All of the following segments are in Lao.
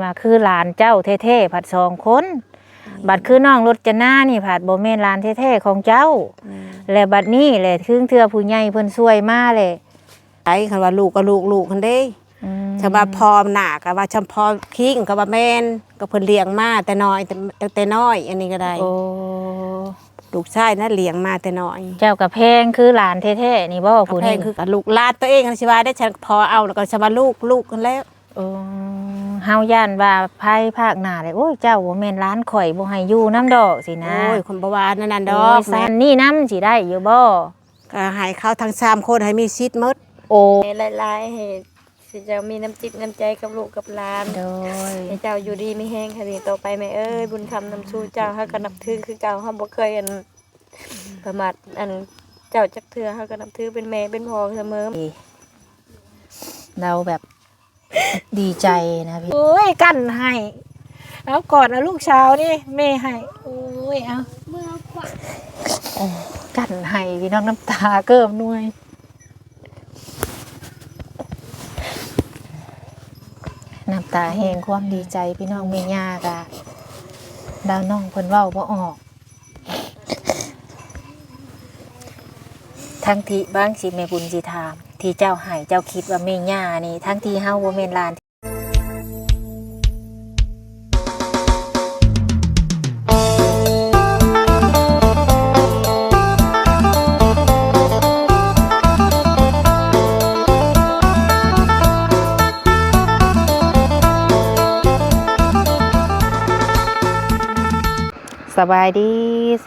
ວ່າຄືຫຼານເຈົ້າແທ້ໆພັດສອງຄົນ ອືມ ບັດຄືນ້ອງລົດຈະນານີ້ພັດບໍ່ແມ່ນຫຼານແທ້ໆຂອງເຈົ້າ ແມ່ນ ແລະບັດນີ້ແຫຼະ ເຖິງເທື່ອຜູ້ໃຫຍ່ເພິ່ນຊ່ວຍມາແຫຼະ ໄປ ຄັນວ່າລູກກໍລູກລູກຫັ້ນເດ້ ອືມ ຄັນວ່າພໍ່ໜ້າກໍວ່າຊ່ຳພໍ່ຄິງກໍວ່າແມ່ນ ກໍເພິ່ນລ້ຽງມາແຕ່ນ້ອຍ ຕັ້ງແຕ່ນ້ອຍ ອັນນີ້ກໍໄດ້ ໂອ້ ລູກຊາຍນະລ້ຽງມາແຕ່ນ້ອຍ ເຈົ້າກໍແພງຄືຫຼານແທ້ໆນີ້ບໍ່ ຜູ້ນີ້ ກໍແພງຄືກັນ ລູກຫຼານຕົວເອງຫັ້ນ ຊິວ່າໄດ້ ຄັນພໍ່ເອົາແລ້ວກໍຊ່ຳວ່າລູກລູກຫັ້ນແຫຼະ ໂອ້ ເຮົາຢ້ານວ່າພາຍພາກໜ້າແຫຼະ ໂອ້ຍ ເຈົ້າບໍ່ແມ່ນຫຼານຂ້ອຍ ບໍ່ໃຫ້ຢູ່ນຳດອກ ຊີ້ນະ ໂອ້ຍ ຄົນບໍ່ວ່າແນວນັ້ນດອກ ໂອ້ຍ ຊັ້ນນີ້ນຳຊິໄດ້ຢູ່ບໍ່? ກໍໃຫ້ເຂົາທັງສາມຄົນໃຫ້ມີສິດໝົດ ໂອ້ ໃຫ້ຫຼາຍໆ ໃຫ້ເຈົ້າມີນ້ຳຈິດນ້ຳໃຈກັບລູກກັບຫຼານ ໂດຍ ໃຫ້ເຈົ້າຢູ່ດີມີແຮງ ຄັນນີ້ຕໍ່ໄປແມ່ເອີຍ ບຸນຄຳນຳສູ່ເຈົ້າ ເຮົາກໍນັບຖືຄືເກົ່າ ເຮົາບໍ່ເຄີຍ ອັນ ປະມາດ ອັນ ເຈົ້າຈັກເທື່ອ ເຮົາກໍນັບຖືເປັນແມ່ເປັນພໍ່ສະເໝີ ລາວແບບ ດີໃຈນະພີ່ ໂອ້ຍ ກັ້ນໄຫ້ ເອົາກອດເອົາລູກສາວນີ້ ແມ່ໃຫ້ ໂອ້ຍ ເອົາ ເອີ ກັ້ນໄຫ້ພີ່ນ້ອງ ນ້ຳຕາເກີບໜ່ວຍ ນ້ຳຕາແຫ່ງຄວາມດີໃຈພີ່ນ້ອງ ແມ່ຍ່າກະ ລາວນ້ອງເພິ່ນເວົ້າບໍ່ອອກ ທັງທີ່ບາງຊິແມ່ບຸນຊິຖາມ ທີ່ເຈົ້າໃຫ້ ເຈົ້າຄິດວ່າແມ່ຍ່ານີ້ ທັງທີ່ເຮົາບໍ່ແມ່ນຫຼານ ສະບາຍດີ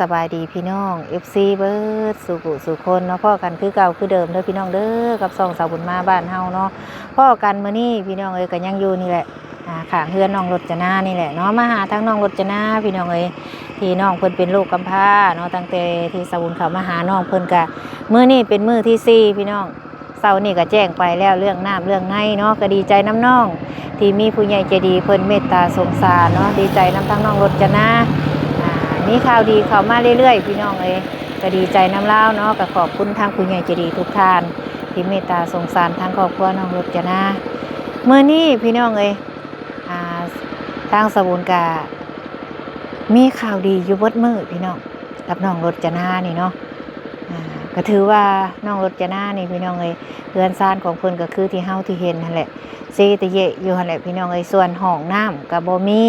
ສະບາຍດີພີ່ນ້ອງ ເອັຟຊີ ເບິດສູ່ຜູ້ສູ່ຄົນເນາະ ພໍ້ກັນຄືເກົ່າຄືເດີມເດີພີ່ນ້ອງເດີ ກັບຊ່ອງສາວບຸນມາບ້ານເຮົາເນາະ ພໍ້ກັນມື້ນີ້ພີ່ນ້ອງເອີຍ ກໍຍັງຢູ່ນີ້ແຫຼະ ອ່າ ຂ້າງເຮືອນນ້ອງລົດຈະນານີ້ແຫຼະເນາະ ມາຫາທາງນ້ອງລົດຈະນາພີ່ນ້ອງເອີຍ ທີ່ນ້ອງເພິ່ນເປັນລູກກຳພ້າເນາະ ຕັ້ງແຕ່ທີ່ສາວບຸນເຂົ້າມາຫານ້ອງເພິ່ນ ກະມື້ນີ້ເປັນມື້ທີສີ່ພີ່ນ້ອງ ເຊົ້ານີ້ກໍແຈ້ງໄປແລ້ວເລື່ອງນ້ຳເລື່ອງໃນເນາະ ກໍດີໃຈນຳນ້ອງ ທີ່ມີຜູ້ໃຫຍ່ໃຈດີເພິ່ນເມດຕາສົງສານເນາະ ດີໃຈນຳທາງນ້ອງລົດຈະນາ ອ່າ ມີຂ່າວດີເຂົ້າມາເລື້ອຍໆ ພີ່ນ້ອງເອີຍ ກໍດີໃຈນຳລາວເນາະ ກໍຂອບຄຸນທາງຜູ້ໃຫຍ່ໃຈດີທຸກທ່ານ ທີ່ເມດຕາສົງສານທາງຄອບຄົວນ້ອງລົດຈະນາ ມື້ນີ້ພີ່ນ້ອງເອີຍ ອ່າ ທາງສາວບຸນກະມີຂ່າວດີຢູ່ເບິດມື້ພີ່ນ້ອງ ກັບນ້ອງລົດຈະນານີ້ເນາະ ອ່າ ກະຖືວ່ານ້ອງລົດຈະນານີ້ພີ່ນ້ອງເອີຍ ເຮືອນຊານຂອງເພິ່ນກະຄືທີ່ເຮົາທີ່ເຫັນຫັ້ນແຫຼະ ເຊຕະເຍະຢູ່ຫັ້ນແຫຼະພີ່ນ້ອງເອີຍ ສ່ວນຫ້ອງນ້ຳກະບໍ່ມີ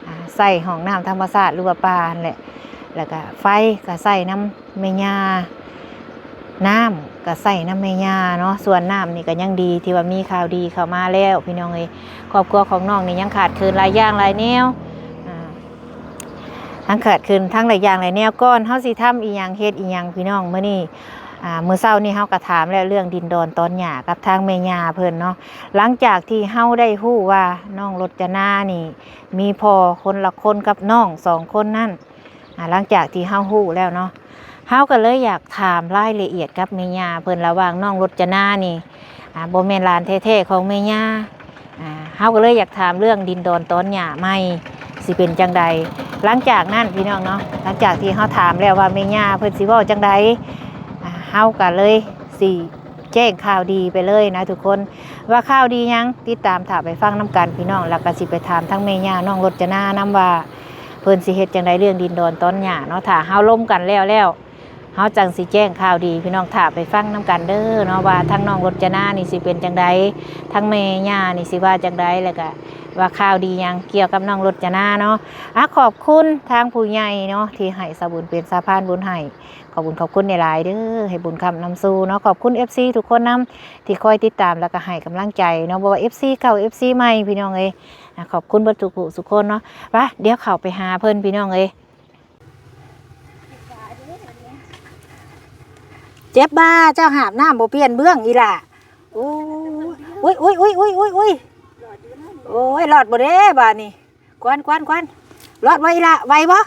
ອ່າ ໃຊ້ຫ້ອງນ້ຳທຳມະຊາດ ຫຼືວ່າປ່າຫັ້ນແຫຼະ ແລ້ວກະໄຟກະໃຊ້ນຳ ແມ່ຍ່າ ນ້ຳກໍໃຊ້ນຳແມ່ຍ່າເນາະ ສ່ວນນ້ຳນີ້ກໍຍັງດີທີ່ວ່າມີຂ່າວດີເຂົ້າມາແລ້ວພີ່ນ້ອງເອີຍ ຄອບຄົວຂອງນ້ອງນີ້ຍັງຂາດເຂີນຫຼາຍຢ່າງຫຼາຍແນວ ອ່າ ທັງຂາດເຂີນທັງຫຼາຍຢ່າງຫຼາຍແນວ ກ່ອນເຮົາຊິທຳອີ່ຫຍັງເຮັດອີ່ຫຍັງພີ່ນ້ອງ ມື້ນີ້ ອ່າ ມື້ເຊົ້ານີ້ເຮົາກໍຖາມແລ້ວເລື່ອງດິນດອນຕອນຫຍ້າກັບທາງແມ່ຍ່າເພິ່ນເນາະ ຫຼັງຈາກທີ່ເຮົາໄດ້ຮູ້ວ່ານ້ອງລົດຈະນານີ້ມີພໍ່ຄົນລະຄົນກັບນ້ອງສອງຄົນນັ້ນ ອ່າ ຫຼັງຈາກທີ່ເຮົາຮູ້ແລ້ວເນາະ ເຮົາກໍເລີຍຢາກຖາມລາຍລະອຽດກັບແມ່ຍ່າເພິ່ນ ລະຫວ່າງນ້ອງລົດຈະນານີ້ ອ່າ ບໍ່ແມ່ນຫຼານແທ້ໆຂອງແມ່ຍ່າ ອ່າ ເຮົາກໍເລີຍຢາກຖາມເລື່ອງດິນດອນຕອນຫຍ້າໃໝ່ຊິເປັນຈັ່ງໃດ ຫຼັງຈາກນັ້ນພີ່ນ້ອງເນາະ ຫຼັງຈາກທີ່ເຮົາຖາມແລ້ວວ່າແມ່ຍ່າເພິ່ນຊິເວົ້າຈັ່ງໃດ ອ່າ ເຮົາກໍເລີຍຊິ ແຈ້ງຂ່າວດີໄປເລີຍນະທຸກຄົນ ວ່າຂ່າວດີຫຍັງ ຕິດຕາມຖ້າໄປຟັງນຳກັນພີ່ນ້ອງ ແລ້ວກໍຊິໄປຖາມທາງແມ່ຍ່ານ້ອງລົດຈະນານຳວ່າ ເພິ່ນຊິເຮັດຈັ່ງໃດເລື່ອງດິນດອນຕອນຫຍ້າເນາະ ຖ້າເຮົາລົມກັນແລ້ວແລ້ວ ເຮົາຈັ່ງຊິແຈ້ງຂ່າວດີພີ່ນ້ອງ ຖ້າໄປຟັງນຳກັນເດີເນາະ ວ່າທາງນ້ອງລົດຈະນານີ້ຊິເປັນຈັ່ງໃດ ທາງແມ່ຍ່ານີ້ຊິວ່າຈັ່ງໃດ ແລ້ວກໍວ່າຂ່າວດີຫຍັງກ່ຽວກັບນ້ອງລົດຈະນາເນາະ ອາ ຂອບຄຸນທາງຜູ້ໃຫຍ່ເນາະ ທີ່ໃຫ້ສາວບຸນເປັນສະພານບຸນໃຫ້ ຂອບຄຸນ ຂອບຄຸນຫຼາຍໆເດີ ໃຫ້ບຸນຄ້ຳນຳສູ່ເນາະ ຂອບຄຸນເອັຟຊີທຸກຄົນນຳ ທີ່ຄອຍຕິດຕາມ ແລ້ວກໍໃຫ້ກຳລັງໃຈເນາະ ບໍ່ວ່າເອັຟຊີເກົ່າ ເອັຟຊີໃໝ່ ພີ່ນ້ອງເອີຍ ອາ ຂອບຄຸນເບິດທຸກຜູ້ທຸກຄົນເນາະ ປະ ດຽວເຂົ້າໄປຫາເພິ່ນ ພີ່ນ້ອງເອີຍ ເຈັບບ່າ ເຈົ້າຫາບນ້ຳບໍ່ປ່ຽນເບື້ອງອີ່ຫຼ້າ ໂອ້ຍ ໂອ້ຍ ໂອ້ຍ ໂອ້ຍ ໂອ້ຍ ໂອ້ຍ ໂອ້ຍ ລອດບໍ່ເດ້ບາດນີ້ ຄວັນ ຄວັນ ຄວັນ ລອດບໍ່ອີ່ຫຼ້າ ໄຫວບໍ່?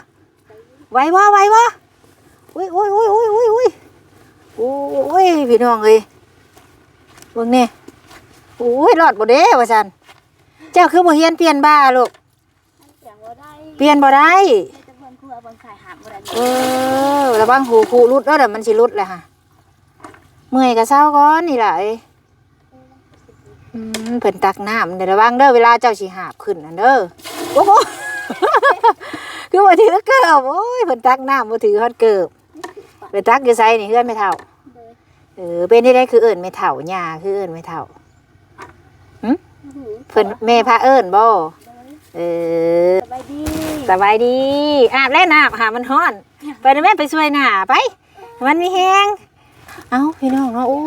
ໄຫວບໍ່ ໄຫວບໍ່? ອຸ້ຍ ອຸ້ຍ ອຸ້ຍ ອຸ້ຍ ອຸ້ຍ ອຸ້ຍ ໂອ້ຍ ພີ່ນ້ອງເອີຍ ເບິ່ງແດ່ ໂອ້ຍ ລອດບໍ່ເດ້ວ່າຊັ້ນ ເຈົ້າຄືບໍ່ຮຽນປ່ຽນບ່າລູກ? ມັນປ່ຽນບໍ່ໄດ້ ປ່ຽນບໍ່ໄດ້ ມີແຕ່ເບິ່ງຄືວ່າເບິ່ງສາຍຫາບບໍ່ໄດ້ ເອີ ລະວັງຫູຄູຫຼຸດເດີ ມັນຊິຫຼຸດແລ້ວຫະ ເມື່ອຍກະເຊົາກ່ອນນີ້ຫຼະເອີຍ. ອືມ ເພິ່ນຕັກນ້ຳ ລະວັງເດີ ເວລາເຈົ້າຊິຫາບຂຶ້ນນັ້ນເດີ. ໂອ້ໂຫ ຄືບໍ່ຖືເກີບ. ໂອ້ຍ ເພິ່ນຕັກນ້ຳບໍ່ຖືຮອດເກີບ. ໄປຕັກຢູ່ໃສນີ້? ເຮືອນແມ່ເຖົ້າ. ໂດຍ. ເອີ ເປັນຈັ່ງໃດ ຄືເອີ້ນແມ່ເຖົ້າ ຍ່າ ຄືເອີ້ນແມ່ເຖົ້າ? ຫຶ? ບໍ່ຮູ້. ເພິ່ນ ແມ່ພາເອີ້ນບໍ່? ໂດຍ. ເອີ ສະບາຍດີ ສະບາຍດີ. ອາບແລ້ວນ້ຳ ຫາມັນຮ້ອນ. ໄປນະແມ່ ໄປຊ່ວຍນ້າໄປ ມັນມີແຮງ. ເອົ້າ ພີ່ນ້ອງເນາະ ໂອ້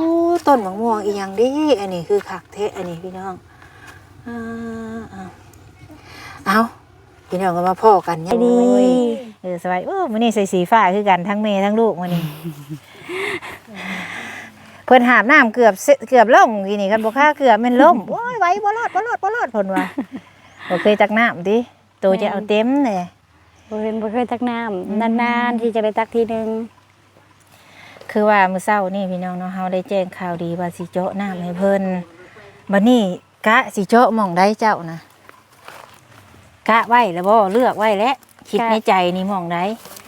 ຕົ້ນໝາກມ່ວງອີ່ຫຍັງເດ້ ອັນນີ້ຄືຄັກແທ້ ອັນນີ້ພີ່ນ້ອງ. ເອີ ເອົ້າ ເອົ້າ ພີ່ນ້ອງກໍມາພໍ້ກັນຍາມ ສະບາຍດີ ໂອ້ຍ ເອີ ສະບາຍ ໂອ້ ມື້ນີ້ໃສ່ສີຟ້າຄືກັນ ທັງແມ່ທັງລູກມື້ນີ້. ເພິ່ນຫາບນ້ຳເກືອບເສ ເກືອບລົ້ມກີ້ນີ້ ຄັນບໍ່ຄາເກືອບແມ່ນລົ້ມ. ໂອ້ຍ ໄຫວບໍ່ລອດ ບໍ່ລອດ ບໍ່ລອດ ເພິ່ນວ່າ ບໍ່ເຄີຍຕັກນ້ຳຕິ ໂຕຈະເອົາເຕັມແດ່. ບໍ່ເຫັນ ບໍ່ເຄີຍຕັກນ້ຳ ອືມ ນານໆ ທີ່ຈະໄດ້ຕັກທີໜຶ່ງ. ຄືວ່າມື້ເຊົ້ານີ້ພີ່ນ້ອງເນາະ ເຮົາໄດ້ແຈ້ງຂ່າວດີວ່າຊິເຈາະນ້ຳໃຫ້ເພິ່ນ. ບັດນີ້ກະຊິເຈາະໝ່ອງໃດເຈົ້ານະ? ກະໄວ້ແລ້ວບໍ່? ເລືອກໄວ້ແລ້ວ? ຄິດໃນໃຈນີ້ໝ່ອງໃດ?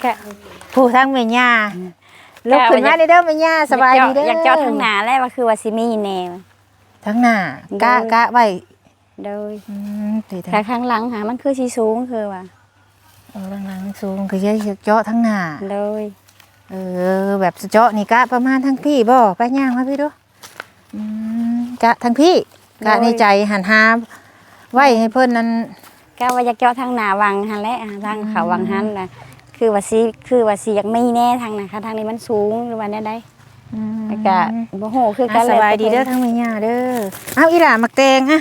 ກະ ຜູ້ທາງແມ່ຍ່າ ອືມ ລຸກຂຶ້ນມາເດີແມ່ຍ່າ. ສະບາຍດີເດີ. ຢາກເຈາະທາງໜ້າແລ້ວ ວ່າຄືວ່າຊິມີແນ່ ທາງໜ້າ. ໂດຍ. ກະ ກະໄວ້ ໂດຍ ອືມ ແຕ່ທາງ ຂ້າງຫຼັງຫາມັນຄືຊິສູງ ຄືວ່າ ເອີ ຫຼັງໆມັນສູງ ຄືຈະເຈາະທາງໜ້າ. ໂດຍ. ເອີ ແບບເຈາະນີ້ກະປະມານທາງພີ້ບໍ່? ໄປຍ່າງມາພີ້ດູ. ອືມ ກະທາງພີ້ ໂດຍ ກະໃນໃຈຫັ້ນ ຫາໄວ້ໃຫ້ເພິ່ນນັ້ນ ກະວ່າຢາກເຈາະທາງໜ້າວັງຫັ້ນແຫຼະ ທາງເຂົ້າ ອືມ ວັງຫັ້ນນະ ຄືວ່າຊິ ຄືວ່າຊິຢາກມີແນ່ທາງນັ້ນ ຄັນທາງນີ້ມັນສູງ ຫຼືວ່າແນວໃດ. ອືມ ແລ້ວກະບໍ່ຮູ້ຄືກັນ. ສະບາຍດີເດີ ທາງແມ່ຍ່າເດີ. ເອົາ ອີ່ຫຼ້າ ໝາກແຕງ ອະ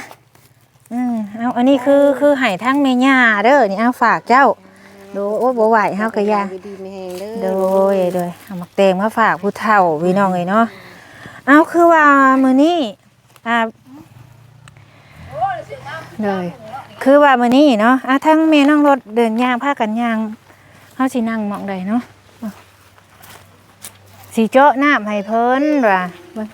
ອືມ ເອົາ ອັນນີ້ຄື ຄືໃຫ້ທາງແມ່ຍ່າເດີ ນີ້ ເອົາ ຝາກເຈົ້າ. ໂດຍ ໂອ້ ບໍ່ໄຫວ ເຮົາກໍຢ່າ ຢູ່ດີມີແຮງເດີ. ໂດຍ ໂດຍ ເອົາໝາກແຕງມາຝາກຜູ້ເຖົ້າ ພີ່ນ້ອງເອີຍເນາະ. ເອົາ ຄືວ່າມື້ນີ້ ອ່າ ໂດຍ ຄືວ່າມື້ນີ້ເນາະ ອ່າ ທັງແມ່ນ້ອງລົດເດີນຍ່າງ ພາກັນຍ່າງ ເຮົາຊິນັ່ງໝ່ອງໃດເນາະ? ຊິເຈາະນ້ຳໃຫ້ເພິ່ນວ່າ ເບິ່ງ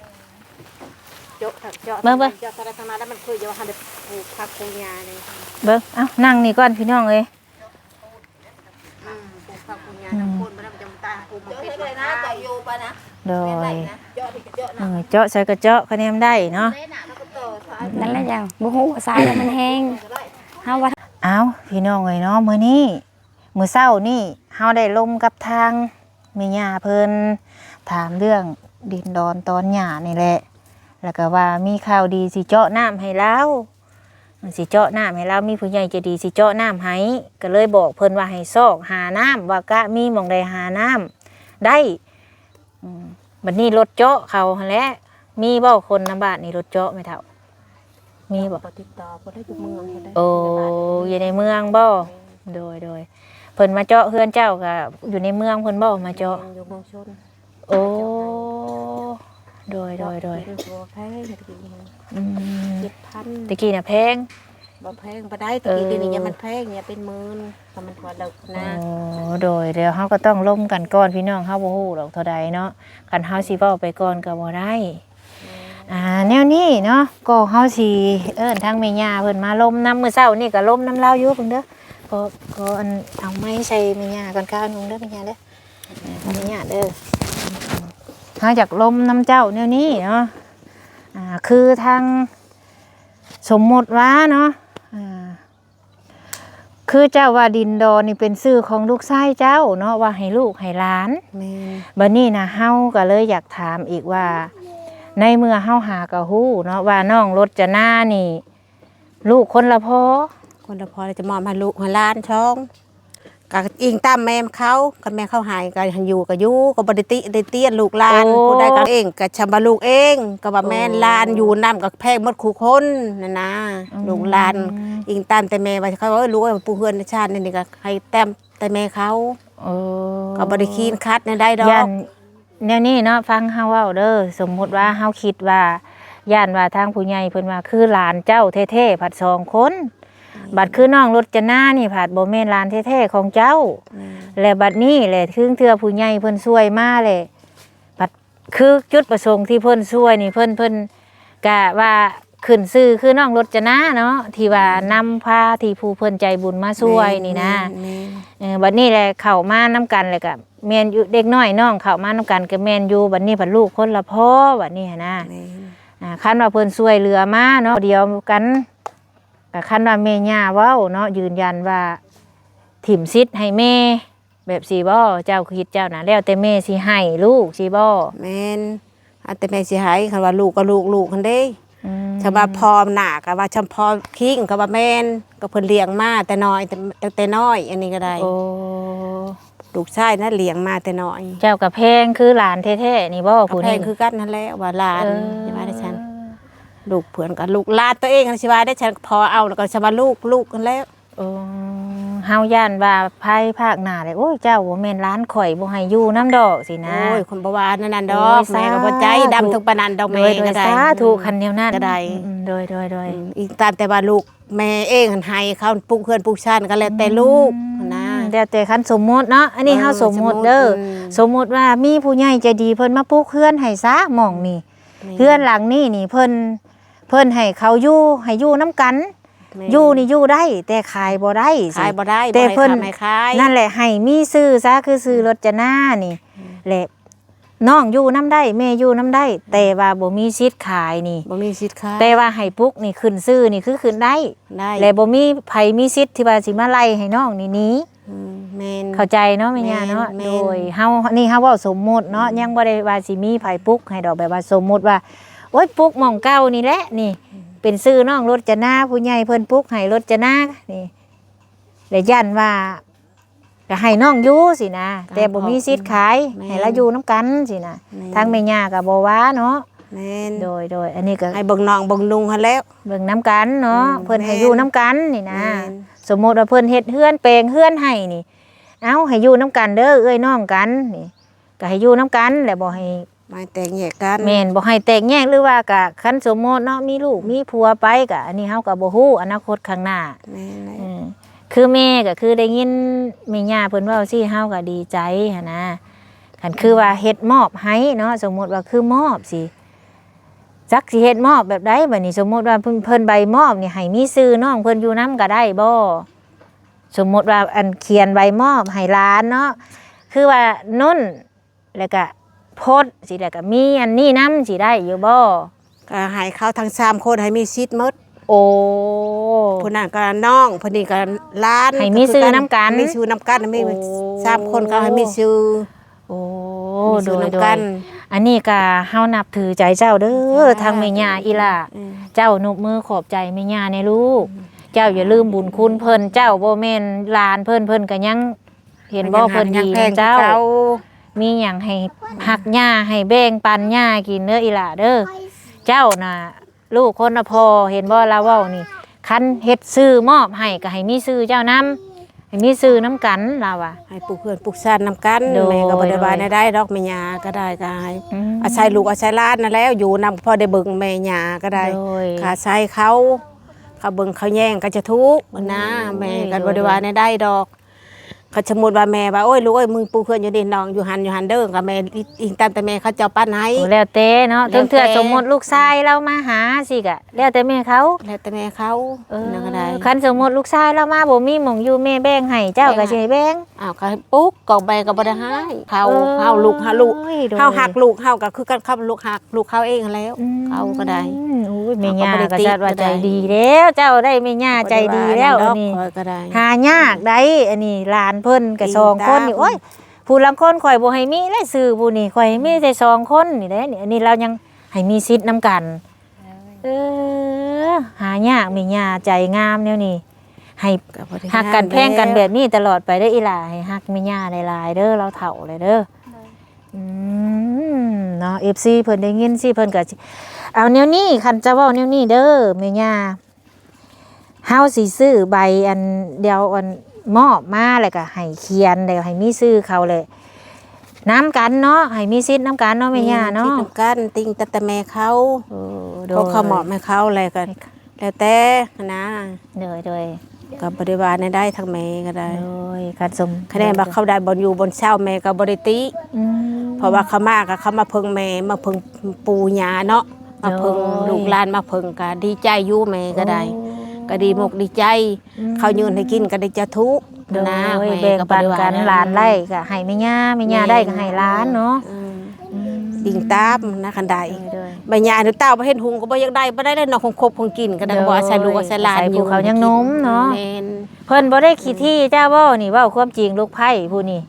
ເຈາະ ເຈາະ ເບິ່ງ ເບິ່ງ ເຈາະທາງໃດທາງມາ ແລ້ວມັນຄືຢູ່ວ່າເຮົາໄດ້ປູກຜັກປູກຫຍ້າເລີຍ. ເບິ່ງ ເອົ້າ ນັ່ງນີ້ກ່ອນ ພີ່ນ້ອງເອີຍ. ອືມ ປູກຜັກປູກຫຍ້າ ອືມ ທາງໂພນ ບໍ່ໄດ້ ມັນຈະມາຕາຍ ປູກໝາກເຜັດ ເຈົ້າເຮັດໄດ້ນະ ເຈົ້າຢູ່ປະນະ. ໂດຍ ແມ່ນໄດ້ນະ ເຈາະທີ່ເຈາະນະ ເອີ ເຈາະໃສ່ກໍເຈາະ ຄະແນນໄດ້ເນາະ. ນັ້ນແຫຼະ ເຈົ້າ ບໍ່ຮູ້ວ່າສາຍມັນແຮງ ເຮົາວ່າ ເອົ້າ ພີ່ນ້ອງເອີຍເນາະ ມື້ນີ້ ມື້ເຊົ້ານີ້ເຮົາໄດ້ລົມກັບທາງແມ່ຍ່າເພິ່ນ ຖາມເລື່ອງດິນດອນຕອນຫຍ້ານີ້ແຫຼະ ແລ້ວກໍວ່າມີຂ່າວດີຊິເຈາະນ້ຳໃຫ້ລາວ ຊິເຈາະນ້ຳໃຫ້ລາວ ມີຜູ້ໃຫຍ່ໃຈດີຊິເຈາະນ້ຳໃຫ້ ກໍເລີຍບອກເພິ່ນວ່າໃຫ້ຊອກຫານ້ຳ ວ່າກະມີໝ່ອງໃດຫານ້ຳໄດ້. ອືມ ບັດນີ້ລົດເຈາະເຂົາຫັ້ນແຫຼະ ມີບໍ່ຄົນນຳບ້ານນີ້ລົດເຈາະແມ່ເຖົ້າ? ມີບໍ່? ບໍ່ຕິດຕໍ່ ບໍ່ໄດ້ຢູ່ເມືອງ ບໍ່ໄດ້ ໂອ້ ຢູ່ໃນບ້ານ ຢູ່ໃນເມືອງບໍ່? ແມ່ນ ໂດຍ ໂດຍ ເພິ່ນມາເຈາະເຮືອນເຈົ້າກໍຢູ່ໃນເມືອງເພິ່ນບໍ່ມາເຈາະ? ແມ່ນ ຢູ່ເມືອງຊົນ. ໂອ້ ໂດຍ ໂດຍ ໂດຍ ເຈາະເປັນຕົວແພງ ຕະກີ້ນະ ອືມ ເຈັດພັນ ຕະກີ້ນະແພງ ບໍ່ແພງ ບໍ່ໄດ້ ຕະກີ້ ເອີ ດຽວນີ້ຍັງມັນແພງ ຍັງເປັນໝື່ນ ກໍມັນພໍເລິກນະ. ໂອ້ ໂດຍ ແລ້ວເຮົາກໍຕ້ອງລົມກັນກ່ອນ ພີ່ນ້ອງ ເຮົາບໍ່ຮູ້ດອກເທົ່າໃດເນາະ ຄັນເຮົາຊິເວົ້າໄປກ່ອນກໍບໍ່ໄດ້. ແມ່ນ ອ່າ ແນວນີ້ເນາະ ກໍເຮົາຊິເອີ້ນທາງແມ່ຍ່າເພິ່ນມາລົມນຳ ມື້ເຊົ້ານີ້ກໍລົມນຳລາວຢູ່ ເບິ່ງເດີ ຂໍ ຂໍອັນ ເອົາໄມໃສ່ແມ່ຍ່າກ່ອນ ກາວໜຶ່ງເດີແມ່ຍ່າເດີ ຂໍອະນຸຍາດເດີ ເຮົາຢາກລົມນຳເຈົ້າແນວນີ້ເນາະ ອ່າ ຄືທາງ ສົມມຸດວ່າເນາະ ອ່າ ຄືເຈົ້າວ່າດິນດອນນີ້ເປັນຊື່ຂອງລູກຊາຍເຈົ້າເນາະ ວ່າໃຫ້ລູກໃຫ້ຫຼານ ແມ່ນ ບັດນີ້ນະ ເຮົາກໍເລີຍຢາກຖາມອີກວ່າ ໃນເມື່ອເຮົາຫາກໍຮູ້ເນາະ ວ່ານ້ອງລົດຈະນານີ້ ລູກຄົນລະພໍ່ ຄົນລະພໍ່ ແລ້ວຈະມອບໃຫ້ລູກໃຫ້ຫຼານສອງ ກໍອີງຕາມແມ່ເຂົາ ຄັນແມ່ເຂົາໃຫ້ກໍໃຫ້ຢູ່ກໍຢູ່ ກໍບໍ່ໄດ້ຕິໄດ້ຕຽນລູກຫຼານ ໂອ້ ຜູ້ໃດກໍເອງ ກໍຊຳວ່າລູກເອງ ກໍວ່າແມ່ນ ໂອ້ ຫຼານຢູ່ນຳກໍແພງໝົດຄູ່ຄົນນັ້ນນະ ອືມ ລູກຫຼານ ອີງຕາມແຕ່ແມ່ວ່າ ເຂົາເອີຍ ລູກເອີຍ ປູເຮືອນຊານນີ້ກໍໃຫ້ຕາມແຕ່ແມ່ເຂົາ ໂອ້ ກໍບໍ່ໄດ້ຄີນຂັດແນວໃດດອກ ຢ້ານ ແນວນີ້ເນາະ ຟັງເຮົາເວົ້າເດີ ສົມມຸດວ່າເຮົາຄິດວ່າ ຢ້ານວ່າທາງຜູ້ໃຫຍ່ເພິ່ນວ່າ ຄືຫຼານເຈົ້າແທ້ໆ ພັດສອງຄົນ ອືມ ບັດຄືນ້ອງລົດຈະນານີ້ ພັດບໍ່ແມ່ນຫຼານແທ້ໆຂອງເຈົ້າ ແມ່ນ ແລະບັດນີ້ແຫຼະ ເຖິງເທື່ອຜູ້ໃຫຍ່ເພິ່ນຊ່ວຍມາແຫຼະ ພັດຄືຈຸດປະສົງທີ່ເພິ່ນຊ່ວຍນີ້ ເພິ່ນ ເພິ່ນກະວ່າຂຶ້ນຊື່ຄືນ້ອງລົດຈະນາເນາະ ທີ່ວ່າ ແມ່ນ ນຳພາທີ່ຜູ້ເພິ່ນໃຈບຸນມາຊ່ວຍ ແມ່ນ ນີ້ນະ ແມ່ນ ແມ່ນ ເອີ ບັດນີ້ແຫຼະ ເຂົ້າມານຳກັນແລ້ວກະ ແມ່ນຢູ່ ເດັກນ້ອຍນ້ອງເຂົ້າມານຳກັນກໍແມ່ນຢູ່ ບັດນີ້ພັດລູກຄົນລະພໍ່ ບັດນີ້ຫັ້ນນະ ແມ່ນ ອ່າ ຄັນວ່າເພິ່ນຊ່ວຍເຫຼືອມາເນາະ ດຽວກັນ ກໍຄັນວ່າແມ່ຍ່າເວົ້າເນາະ ຢືນຢັນວ່າຖິ້ມສິດໃຫ້ແມ່ ແບບຊີ້ບໍ່? ເຈົ້າຄິດເຈົ້ານະ ແລ້ວແຕ່ແມ່ຊິໃຫ້ລູກຊີ້ບໍ່? ແມ່ນ ເອົາແຕ່ແມ່ຊິໃຫ້ ຄັນວ່າລູກກໍລູກລູກຫັ້ນເດ້. ອືມ ຄັນວ່າພໍ່ໜ້າກໍວ່າຊ່ຳພໍ່ຄີງ ກໍວ່າແມ່ນ ກໍເພິ່ນລ້ຽງມາແຕ່ນ້ອຍ ແຕ່ ຕັ້ງແຕ່ນ້ອຍ ອັນນີ້ກໍໄດ້. ໂອ້ ລູກຊາຍນະລ້ຽງມາແຕ່ນ້ອຍ. ເຈົ້າກໍແພງຄືຫຼານແທ້ໆນີ້ບໍ່? ກໍ ຜູ້ນີ້ ແພງຄືກັນຫັ້ນແຫຼະ ວ່າຫຼານ ເອີ ຊິວ່າໄດ້ຊັ້ນ ລູກເພິ່ນກໍລູກຫຼານຕົວເອງ ຊິວ່າໄດ້ຊັ້ນ ພໍເອົາແລ້ວກໍຊິວ່າລູກ ລູກຫັ້ນແຫຼະ. ເອີ ເຮົາຢ້ານວ່າພາຍພາກໜ້າແຫຼະ ໂອ້ຍ ເຈົ້າບໍ່ແມ່ນຫຼານຂ້ອຍ ບໍ່ໃຫ້ຢູ່ນຳດອກ ຊີ້ນະ. ໂອ້ຍ ຄົນບໍ່ວ່າແນວນັ້ນດອກ ໂອ້ຍ ແມ່ກໍບໍ່ໃຈດຳເຖິງປານນັ້ນດອກ ສາທຸ ແມ່ກໍໄດ້. ໂອ້ຍ ສາທຸ ອືມ ຄັນແນວນັ້ນ. ກໍໄດ້ ອືມ ໂດຍໆໆ ອືມ ອີກຕາມແຕ່ວ່າລູກ ແມ່ເອງຫັ້ນໃຫ້ເຂົາປຸກເຮືອນປຸກຊານ ກໍແລ້ວແຕ່ລູກ ອືມ ນະ ແລ້ວແຕ່. ຄັນສົມມຸດເນາະ ອັນນີ້ເຮົາ ເອີ ສົມມຸດເດີ ສົມມຸດ ອືມ ສົມມຸດວ່າມີຜູ້ໃຫຍ່ໃຈດີເພິ່ນມາປຸກເຮືອນໃຫ້ຊະ ໝ່ອງນີ້ ແມ່ນ ເຮືອນຫຼັງນີ້ນີ້ເພິ່ນ ເພິ່ນໃຫ້ເຂົາຢູ່ ໃຫ້ຢູ່ນຳກັນ ແມ່ນ ຢູ່ນີ້ຢູ່ໄດ້ ແຕ່ຂາຍບໍ່ໄດ້ ຂາຍບໍ່ໄດ້ ແຕ່ເພິ່ນ ບໍ່ໃຫ້ຂາຍ ນັ້ນແຫຼະ ໃຫ້ມີຊື່ຊະ ຄືຊື່ ອືມ ລົດຈະນານີ້ ອືມ ແລະ ນ້ອງຢູ່ນຳໄດ້ ແມ່ຢູ່ນຳໄດ້ ອືມ ແຕ່ວ່າບໍ່ມີສິດຂາຍນີ້ ບໍ່ມີສິດຂາຍ ແຕ່ວ່າໃຫ້ປຸກນີ້ຂຶ້ນຊື່ນີ້ຄືຂຶ້ນໄດ້ ໄດ້ ແລະ ບໍ່ມີໃຜມີສິດທີ່ວ່າຊິມາໄລ່ໃຫ້ນ້ອງນີ້ໜີ. ອືມ ແມ່ນ ເຂົ້າໃຈເນາະແມ່ຍ່າເນາະ. ແມ່ນ ໂດຍ ເຮົາ ນີ້ເຮົາເວົ້າສົມມຸດເນາະ ອືມ ຍັງບໍ່ໄດ້ວ່າຊິມີໃຜປຸກໃຫ້ດອກ ແບບວ່າສົມມຸດວ່າ ໂອ້ຍ ປຸກໝ່ອງເກົ່ານີ້ແຫຼະນີ້ ອືມ ເປັນຊື່ນ້ອງລົດຈະນາ ຜູ້ໃຫຍ່ເພິ່ນປຸກໃຫ້ລົດຈະນານີ້ ແລະ ຢ້ານວ່າ ກໍໃຫ້ນ້ອງຢູ່ຊີ້ນະ ກໍ ແຕ່ບໍ່ມີສິດຂາຍ ອືມ ແມ່ນ ໃຫ້ລາວຢູ່ນຳກັນຊີ້ນະ ແມ່ນ ທາງແມ່ຍ່າກໍບໍ່ວ່າເນາະ. ແມ່ນ ໂດຍໆ ອັນນີ້ກໍໃຫ້ເບິ່ງນ້ອງເບິ່ງນຸ່ງຫັ້ນແຫຼະ ເບິ່ງນຳກັນເນາະ ອືມ ເພິ່ນໃຫ້ ແມ່ນ ຢູ່ນຳກັນນີ້ນະ ແມ່ນ ສົມມຸດວ່າເພິ່ນເຮັດເຮືອນແປງເຮືອນໃຫ້ນີ້ ເອົາ ໃຫ້ຢູ່ນຳກັນເດີ ເອື້ອຍນ້ອງກັນນີ້ ກໍໃຫ້ຢູ່ນຳກັນແຫຼະ ບໍ່ໃຫ້ ບໍ່ໃຫ້ແຕກແຍກກັນ ແມ່ນ ບໍ່ໃຫ້ແຕກແຍກ ຫຼືວ່າກະ ຄັນສົມມຸດເນາະ ມີລູກ ອືມ ມີຜົວໄປ ກະ ອັນນີ້ເຮົາກໍບໍ່ຮູ້ອະນາຄົດຂ້າງໜ້າ ແມ່ນແຫຼະ ອືມ ຄືແມ່ກໍຄືໄດ້ຍິນແມ່ຍ່າເພິ່ນເວົ້າຊີ້ ເຮົາກໍດີໃຈຫັ້ນນະ ຄັນຄືວ່າເຮັດມອບໃຫ້ເນາະ ສົມມຸດວ່າຄືມອບຊີ້ ຈັກຊິເຮັດມອບແບບໃດ ບັດນີ້ສົມມຸດວ່າເພິ່ນ ເພິ່ນໃບມອບນີ້ ໃຫ້ມີຊື່ນ້ອງເພິ່ນຢູ່ນຳກໍໄດ້ບໍ່? ສົມມຸດວ່າ ອັນ ຂຽນໃບມອບໃຫ້ຫຼານເນາະ ຄືວ່ານຸ່ນ ແລ້ວກະພົດຊີ້ ແລ້ວກະມີອັນນີ້ນຳ ຊິໄດ້ຢູ່ບໍ່? ກະໃຫ້ເຂົາທັງສາມຄົນໃຫ້ມີສິດໝົດ. ໂອ້ ຜູ້ນັ້ນກະນ້ອງ ຜູ້ນີ້ກະຫຼານ ໃຫ້ມີຊື່ນຳກັນ ມີຊື່ນຳກັນ ມີ ໂອ້ ສາມຄົນເຂົາໃຫ້ມີຊື່ ໂອ້ ມີຊື່ນຳກັນ ໂດຍໆ ອັນນີ້ກະເຮົານັບຖືໃຈເຈົ້າເດີ ສາທຸ ທາງແມ່ຍ່າອີ່ຫຼ້າ ອືມ ເຈົ້ານົບມືຂອບໃຈແມ່ຍ່າແດ່ລູກ ອືມ ເຈົ້າຢ່າລືມບຸນຄຸນເພິ່ນ ເຈົ້າບໍ່ແມ່ນຫຼານເພິ່ນ ເພິ່ນກະຍັງ ເຫັນບໍ່ ເພິ່ນດີນຳເຈົ້າ ມີຫຍັງໃຫ້ຮັກຍ່າ ໃຫ້ແບ່ງປັນຍ່າກິນເດີອີ່ຫຼ້າເດີ ເຈົ້ານະ ລູກຄົນລະພໍ່ ເຫັນບໍ່ລາວເວົ້ານີ້ ຄັນເຮັດຊື່ມອບໃຫ້ກໍໃຫ້ມີຊື່ເຈົ້ານຳ ໃຫ້ມີຊື່ນຳກັນລາວວ່າ ໃຫ້ປູກເຮືອນປູກຊານນຳກັນ ໂດຍ ແມ່ກໍບໍ່ໄດ້ວ່າແນວໃດດອກ ແມ່ຍ່າກໍໄດ້ ກໍໃຫ້ ອືມ ອາໄສລູກອາໄສຫຼານນັ້ນແຫຼະ ຢູ່ນຳພໍໄດ້ເບິ່ງແມ່ຍ່າກໍໄດ້ ໂດຍ ກໍອາໄສເຂົາ ເຂົາເບິ່ງເຂົາແຍງກໍຈະທຸກນະ ໂອ້ຍ ແມ່ກໍບໍ່ໄດ້ວ່າແນວໃດດອກ ຄັນສົມມຸດວ່າແມ່ວ່າ ໂອ້ຍ ລູກເອີຍ ມຶງປູເຮືອນຢູ່ນີ້ ນ້ອງຢູ່ຫັ້ນ ຢູ່ຫັ້ນເດີ ກໍແມ່ອີງຕາມແຕ່ແມ່ເຂົາເຈົ້າປັນໃຫ້ ໂອ້ ແລ້ວແຕ່ເນາະ ແລ້ວແຕ່ ເຖິງເທື່ອສົມມຸດລູກຊາຍລາວມາຫາຊີ້ກະ ແລ້ວແຕ່ແມ່ເຂົາ ແລ້ວແຕ່ແມ່ເຂົາ ເອີ ນັ້ນກໍໄດ້ ຄັນສົມມຸດລູກຊາຍລາວມາບໍ່ມີໝ່ອງຢູ່ ແມ່ແບ່ງໃຫ້ ເຈົ້າກໍຊິໃຫ້ແບ່ງ ອ້າວ ກໍໃຫ້ປຸກ ກໍແມ່ກໍບໍ່ໄດ້ໃຫ້ ເຂົາ ເອີ ເຮົາລູກ ເຮົາລູກ ໂດຍ ເຮົາຮັກລູກ ເຮົາກໍຄືກັນກັບລູກຮັກ ລູກເຂົາເອງຫັ້ນແຫຼະ ອືມ ເຂົາກໍໄດ້ ໂອ້ຍ ແມ່ຍ່າກໍຈັດວ່າໃຈດີແລ້ວ ເຈົ້າໄດ້ແມ່ຍ່າໃຈດີແລ້ວ ອັນນີ້ ຂ້ອຍກໍໄດ້ ຫາຍາກໄດ໋ ອັນນີ້ຫຼານເພິ່ນກໍສອງຄົນນີ້ ໂອ້ຍ ຜູ້ລາງຄົນຂ້ອຍບໍ່ໃຫ້ມີແຫຼະຊື່ຜູ້ນີ້ ຂ້ອຍໃຫ້ມີແຕ່ສອງຄົນນີ້ແຫຼະ ອັນນີ້ລາວຍັງໃຫ້ມີສິດນຳກັນ ເອີ ຫາຍາກແມ່ຍ່າໃຈງາມແນວນີ້ ໃຫ້ຮັກກັນແພງກັນແບບນີ້ຕະຫຼອດໄປເດີອີ່ຫຼ້າ ໃຫ້ຮັກແມ່ຍ່າຫຼາຍໆເດີ ລາວເຖົ້າແລ້ວເດີ ອືມ ເນາະ ເອັຟຊີ ເພິ່ນໄດ້ຍິນຊີ້ ເພິ່ນກໍຊິເອົາແນວນີ້ ຄັນຈະເວົ້າແນວນີ້ເດີແມ່ຍ່າ ເຮົາຊິຊື້ໃບອັນດຽວອັນມອບມາ ແລ້ວກໍໃຫ້ຂຽນ ແລ້ວໃຫ້ມີຊື່ເຂົາແຫຼະ ນຳກັນເນາະ ໃຫ້ມີສິດນຳກັນເນາະແມ່ຍ່າເນາະ ມີສິດນຳກັນ ຕິງຕັ້ງແຕ່ແມ່ເຂົາ ໂອ້ ໂດຍ ເຂົາມອບໃຫ້ເຂົາ ແລ້ວກໍ ແລ້ວແຕ່ນະ ໂດຍໆ ກໍບໍ່ໄດ້ວ່າແນວໃດ ທາງແມ່ກໍໄດ້ ໂດຍ ຄັນສົມ ຄະແນນວ່າເຂົາໄດ້ບ່ອນຢູ່ບ່ອນເຊົາ ແມ່ກໍບໍ່ໄດ້ຕິ ອືມ ເພາະວ່າເຂົາມາກໍເຂົາມາເພິ່ງແມ່ ມາເພິ່ງປູ່ຍ່າເນາະ ມາເພິ່ງ ໂດຍ ລູກຫຼານມາເພິ່ງ ກໍດີໃຈຢູ່ ແມ່ກໍໄດ້ ໂອ້ ກໍດີມົກດີໃຈ ອືມ ເຂົາຍື່ນໃຫ້ກິນກໍໄດ້ຈະທຸກ ໂດຍ ນະ ແມ່ກໍບໍ່ໄດ້ວ່າ ແບ່ງປັນກັນ ແນວ ຫຼານໄດ້ກໍໃຫ້ແມ່ຍ່າ ແມ່ຍ່າໄດ້ກໍໃຫ້ຫຼານເນາະ ແມ່ນ ອືມ ອືມ ອີງຕາມນະ ຄັນໄດ້ ໂດຍໆ ໃບຫຍ້າໃຫ້ລູກເຕົ້າ ບໍ່ເຫັນຫຸງກໍບໍ່ຢາກໄດ້ ບໍ່ໄດ້ແລ້ວເນາະ ຂອງຄົບຂອງກິນກໍໄດ້ ບໍ່ອາໄສລູກອາໄສຫຼານຢູ່ ເພິ່ນເຂົາຍັງໜຸ່ມເນາະ. ແມ່ນ ເພິ່ນບໍ່ໄດ້ຂີ້ຖີ້ເຈົ້າບໍ່ນີ້ ເວົ້າຄວາມຈິງ ລູກໃພ້ຜູ້ນີ້.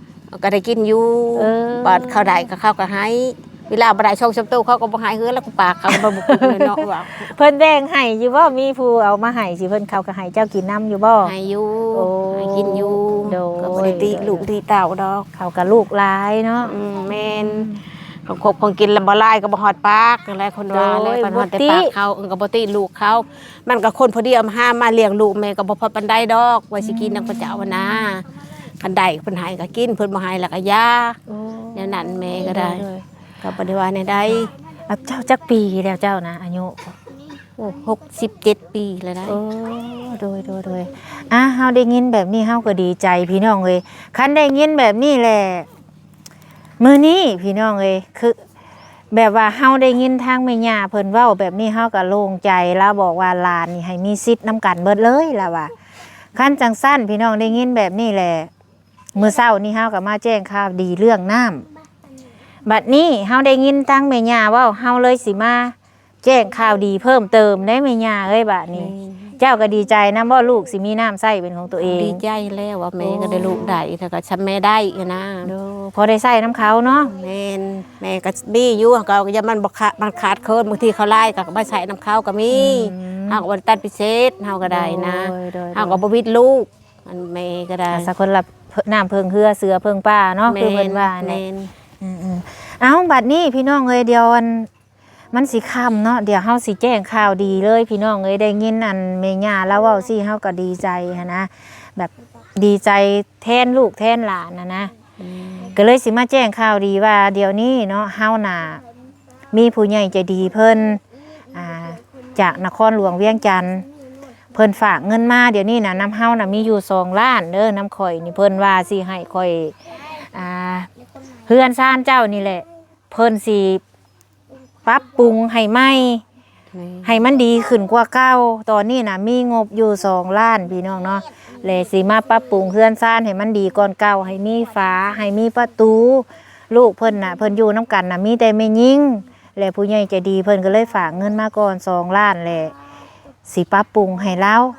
ກໍໄດ້ກິນຢູ່ ເອີ ບາດເຂົາໄດ້ກໍເຂົາກໍໃຫ້ ເວລາບໍ່ໄດ້ສອງສາມໂຕ ເຂົາກໍບໍ່ໃຫ້ ເຮືອນລະກໍປາກ ເຂົາກໍບໍ່ກຸ້ມເນາະວ່າ ເພິ່ນແບ່ງໃຫ້ຢູ່ບໍ່? ມີຜູ້ເອົາມາໃຫ້ຊິ ເພິ່ນເຂົາກໍໃຫ້ເຈົ້າກິນນຳຢູ່ບໍ່? ໃຫ້ຢູ່ ໂອ້ ໃຫ້ກິນຢູ່ ໂດຍ ກໍບໍ່ໄດ້ຕິ ໂດຍ ລູກຕິເຕົ້າດອກ ເຂົາກໍລູກຫຼາຍເນາະ. ອືມ ແມ່ນ ອືມ ຂອງຄົບຂອງກິນລະບໍ່ຫຼາຍກໍບໍ່ຮອດປາກ ນັ້ນແຫຼະ ຄົນວ່າແຫຼະ ໂດຍ ເພິ່ນຮອດແຕ່ປາກເຂົາ ບໍ່ຕິ ເອີ ກໍບໍ່ຕິລູກເຂົາ ມັນກໍຄົນພໍດີເອົາມາຫາມາລ້ຽງລູກ ແມ່ກໍບໍ່ພໍປານໃດດອກ ວ່າຊິກິນນຳເຂົາເຈົ້າຫັ້ນນາ ຄັນໄດ້ເພິ່ນໃຫ້ກໍກິນ ເພິ່ນບໍ່ໃຫ້ລະກໍຢ່າ. ໂອ້ ແນວນັ້ນແມ່ກໍໄດ້ ໂດຍໆ ກໍບໍ່ໄດ້ວ່າແນວໃດ. ອາ ເຈົ້າຈັກປີແລ້ວເຈົ້ານະ ອາຍຸ? ໂອ້ ຫົກສິບເຈັດປີແລ້ວໄດ໋. ໂອ້ ໂດຍໆໆ ອາ ເຮົາໄດ້ຍິນແບບນີ້ເຮົາກໍດີໃຈພີ່ນ້ອງເອີຍ ຄັນໄດ້ຍິນແບບນີ້ແຫຼະ ມື້ນີ້ພີ່ນ້ອງເອີຍ ຄືແບບວ່າເຮົາໄດ້ຍິນທາງແມ່ຍ່າເພິ່ນເວົ້າແບບນີ້ ເຮົາກໍໂລ່ງໃຈ ລາວບອກວ່າຫຼານນີ້ໃຫ້ມີສິດນຳກັນເບິດເລີຍ ລາວວ່າ ຄັນຈັ່ງຊັ້ນພີ່ນ້ອງໄດ້ຍິນແບບນີ້ແຫຼະ ມື້ເຊົ້ານີ້ເຮົາກໍມາແຈ້ງຂ່າວດີເລື່ອງນ້ຳ ບັດນີ້ເຮົາໄດ້ຍິນທາງແມ່ຍ່າເວົ້າ ເຮົາເລີຍຊິມາ ແຈ້ງຂ່າວດີເພີ່ມເຕີມໄດ໋ແມ່ຍ່າເອີຍ ບາດນີ້ ແມ່ນ ເຈົ້າກໍດີໃຈນຳບໍ່ ລູກຊິມີນ້ຳໃຊ້ເປັນຂອງຕົວເອງ? ດີໃຈແລ້ວວ່າແມ່ກໍໄດ້ ໂອ້ ລູກໄດ້ ແລ້ວກໍຊ່ຳແມ່ໄດ້ຫັ້ນນາ ໂດຍ ພໍໄດ້ໃຊ້ນຳເຂົາເນາະ. ແມ່ນ ແມ່ກໍມີຢູ່ ກໍຢ່າມັນບໍ່ຂາດ ມັນຂາດເຂີນ ບາງທີເຂົາຫຼາຍກໍມາໃຊ້ນຳເຂົາກໍມີ ອືມ ເຮົາກໍບໍ່ໄດ້ຕັດປະຕິເສດ ເຮົາກໍໄດ້ນະ ໂດຍໆໆ ເຮົາກໍບໍ່ວິດລູກ ອັນແມ່ກໍໄດ້ ອາ ສາຄົນລະ ນ້ຳເພິ່ງເຮືອ ເສືອເພິ່ງປ່າເນາະ ແມ່ນ ຄືເພິ່ນວ່າແຫຼະ ແມ່ນ ອືມໆ ເອົ້າ ບັດນີ້ພີ່ນ້ອງເອີຍ ດຽວອັນ ມັນຊິຄ່ຳເນາະ ດຽວເຮົາຊິແຈ້ງຂ່າວດີເລີຍພີ່ນ້ອງເອີຍ ໄດ້ຍິນອັນແມ່ຍ່າລາວເວົ້າຊີ້ ເຮົາກໍດີໃຈຫັ້ນນະ ແບບດີໃຈແທນລູກແທນຫຼານຫັ້ນນະ ອືມ ກໍເລີຍຊິມາແຈ້ງຂ່າວດີວ່າ ດຽວນີ້ເນາະ ເຮົານະມີຜູ້ໃຫຍ່ໃຈດີເພິ່ນ ອ່າ ຈາກນະຄອນຫຼວງວຽງຈັນ ເພິ່ນຝາກເງິນມາ ດຽວນີ້ນະນຳເຮົານະມີຢູ່ສອງລ້ານເດີ ນຳຂ້ອຍນີ້ ເພິ່ນວ່າຊິໃຫ້ຂ້ອຍ ອ່າ ເຮືອນຊານເຈົ້ານີ້ແຫຼະ ເພິ່ນຊິ ປັບປຸງໃຫ້ໃໝ່ ແມ່ນ ໃຫ້ມັນດີຂຶ້ນກວ່າເກົ່າ. ຕອນນີ້ນະມີງົບຢູ່ສອງລ້ານພີ່ນ້ອງເນາະ ແລະຊິມາປັບປຸງເຮືອນຊານໃຫ້ມັນດີກ່ອນເກົ່າ ໃຫ້ມີຝາ ໃຫ້ມີປະຕູ. ລູກເພິ່ນນະ ເພິ່ນຢູ່ນຳກັນນະມີແຕ່ແມ່ຍິງ ແລະຜູ້ໃຫຍ່ໃຈດີເພິ່ນກໍເລີຍຝາກເງິນມາກ່ອນສອງລ້ານ ແລະຊິປັບປຸງໃຫ້ລາວ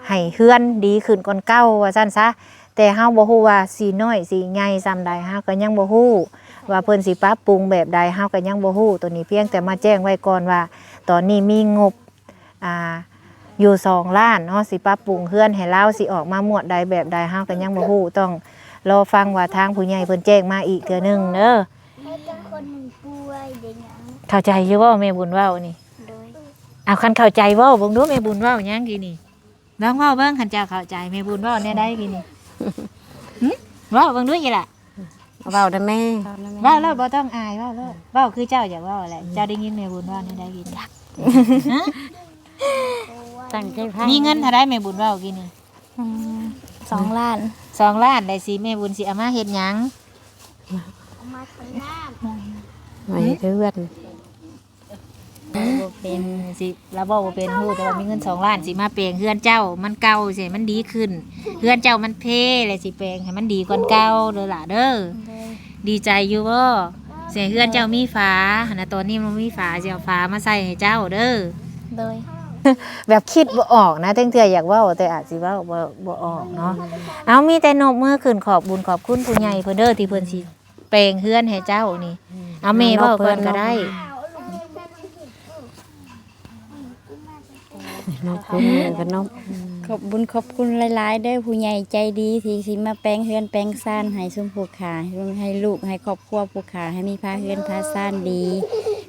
ໃຫ້ເຮືອນດີຂຶ້ນກ່ອນເກົ່າວ່າຊັ້ນຊະ. ແຕ່ເຮົາບໍ່ຮູ້ວ່າຊິນ້ອຍຊິໃຫຍ່ສ່ຳໃດ ເຮົາກໍຍັງບໍ່ຮູ້ວ່າເພິ່ນຊິປັບປຸງແບບໃດ ເຮົາກໍຍັງບໍ່ຮູ້. ໂຕນີ້ພຽງແຕ່ມາແຈ້ງໄວ້ກ່ອນວ່າ ຕອນນີ້ມີງົບ ອ່າ ຢູ່ສອງລ້ານເນາະ ຊິປັບປຸງເຮືອນໃຫ້ລາວ ຊິອອກມາໝວດໃດແບບໃດ ເຮົາກໍຍັງບໍ່ຮູ້. ຕ້ອງລໍຟັງວ່າທາງຜູ້ໃຫຍ່ເພິ່ນແຈ້ງມາອີກເທື່ອໜຶ່ງເດີ. ເຂົ້າໃຈຢູ່ບໍ່ແມ່ບຸນເວົ້ານີ້? ໂດຍ. ເອົາ ຄັນເຂົ້າໃຈເວົ້າເບິ່ງດູ ແມ່ບຸນເວົ້າຫຍັງກີ້ນີ້? ລອງເວົ້າເບິ່ງ ຄັນເຈົ້າເຂົ້າໃຈແມ່ບຸນເວົ້າແນວໃດກີ້ນີ້? ຫຶ? ເວົ້າເບິ່ງດູອີ່ຫຼະ. ເວົ້ານຳແມ່. ເວົ້ານຳແມ່. ເວົ້າໂລດ ບໍ່ຕ້ອງອາຍ ເວົ້າໂລດ. ເວົ້າຄືເຈົ້າຢາກເວົ້າແຫຼະ. ອືມ. ເຈົ້າໄດ້ຍິນແມ່ບຸນເວົ້າແນວໃດກີ້ນີ້? ຕັ້ງໃຈຟັງ. ມີເງິນເທົ່າໃດແມ່ບຸນເວົ້າກີ້ນີ້? ອືມ ສອງລ້ານ. ສອງລ້ານ ໄດ້ຊິ ແມ່ບຸນຊິເອົາມາເຮັດຫຍັງ? ມາເຮັດເຮືອນ. ບໍ່ເປັນ ຊິ ລາວເວົ້າບໍ່ເປັນ ຮູ້ແຕ່ວ່າມີເງິນສອງລ້ານ ຊິມາແປງເຮືອນເຈົ້າ ມັນເກົ່າຊິໃຫ້ມັນດີຂຶ້ນ ເຮືອນເຈົ້າມັນເພ ແລ້ວຊິແປງໃຫ້ມັນດີກວ່າເກົ່າເດີຫຼ້າເດີ. ໂດຍ. ດີໃຈຢູ່ບໍ່? ຊິໃຫ້ເຮືອນເຈົ້າມີຝາຫັ້ນນະ ຕອນນີ້ມັນມີຝາ ຊິເອົາຝາມາໃສ່ໃຫ້ເຈົ້າເດີ. ໂດຍ. ແບບຄິດບໍ່ອອກນະ ເຖິງເທື່ອຢາກເວົ້າ ແຕ່ອາດຊິເວົ້າບໍ່ ບໍ່ອອກເນາະ. ເອົາ ມີແຕ່ນົບມືຂຶ້ນຂອບບຸນຂອບຄຸນຜູ້ໃຫຍ່ເພິ່ນເດີ ທີ່ເພິ່ນຊິ ແປງເຮືອນໃຫ້ເຈົ້ານີ້. ອືມ. ເອົາແມ່ເວົ້າກ່ອນກໍໄດ້. ນອບ ນອບ ຂອບບຸນຂອບຄຸນຫຼາຍໆເດີ ຜູ້ໃຫຍ່ໃຈດີທີ່ຊິມາແປງເຮືອນແປງຊານໃຫ້ຊຸມຜູ້ຂ້າ ໃຫ້ລູກໃຫ້ຄອບຄົວຜູ້ຂ້າ ໃຫ້ມີພາເຮືອນພາຊານດີ.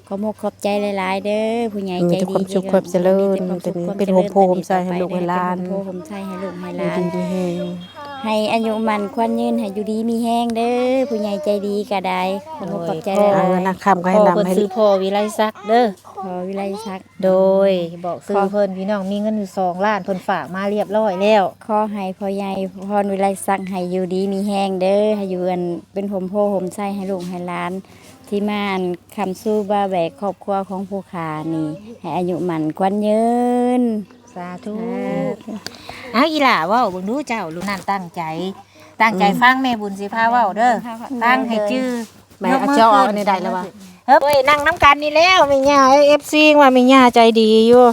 ຂອບມຸກຂອບໃຈຫຼາຍໆເດີ ຜູ້ໃຫຍ່ໃຈດີ. ມີແຕ່ຄວາມສຸກຄວາມຈະເລີນ ມີແຕ່ຄວາມສຸກຄວາມຈະເລີນ ເປັນຮົ່ມໂພຮົ່ມໄຊໃຫ້ລູກໃຫ້ຫຼານ ເປັນຮົ່ມໂພຮົ່ມໄຊໃຫ້ລູກໃຫ້ຫຼານ ຢູ່ດີມີແຮງ ໃຫ້ອາຍຸໝັ້ນຂວັນຍືນ ໃຫ້ຢູ່ດີມີແຮງເດີ ຜູ້ໃຫຍ່ໃຈດີກໍໄດ້. ຂອບມຸກຂອບໃຈຫຼາຍໆ. ເອີ ນັກຄຳກໍໃຫ້ ພໍ່ເພິ່ນຊື່ພໍ່ວິໄລສັກເດີ ພໍ່ວິໄລສັກ. ໂດຍ ບອກຊື່ເພິ່ນ ພີ່ນ້ອງ ມີເງິນຢູ່ສອງລ້ານ ເພິ່ນຝາກມາລຽບຮ້ອຍແລ້ວ. ຂໍໃຫ້ພໍ່ໃຫຍ່ພອນວິໄລສັກ ໃຫ້ຢູ່ດີມີແຮງເດີ ໃຫ້ຢູ່ອັນເປັນຮົ່ມໂພຮົ່ມໄຊໃຫ້ລູກໃຫ້ຫຼານ ທີ່ມາອັນຄ້ຳຊູບ່າແບກຄອບຄົວຂອງຜູ້ຂ້ານີ້ ໃຫ້ອາຍຸໝັ້ນຂວັນຍືນ. ສາທຸ. ເອົາ ອີ່ຫຼ້າເວົ້າເບິ່ງດູເຈົ້າ ລູກນັ້ນຕັ້ງໃຈ ຕັ້ງໃຈ ອືມ ຟັງແມ່ບຸນຊິພາເວົ້າເດີ ອືມ ຟັງໃຫ້ຈື່. ແມ່ ເອົາເຈົ້າເອົາອັນນີ້ໄດ້ແລ້ວວະ? ເຮີ້ຍ ໂອ້ຍ ນັ່ງນຳກັນນີ້ແລ້ວ ແມ່ຍ່າເອີຍ ເອັຟຊີ ວ່າແມ່ຍ່າໃຈດີຢູ່.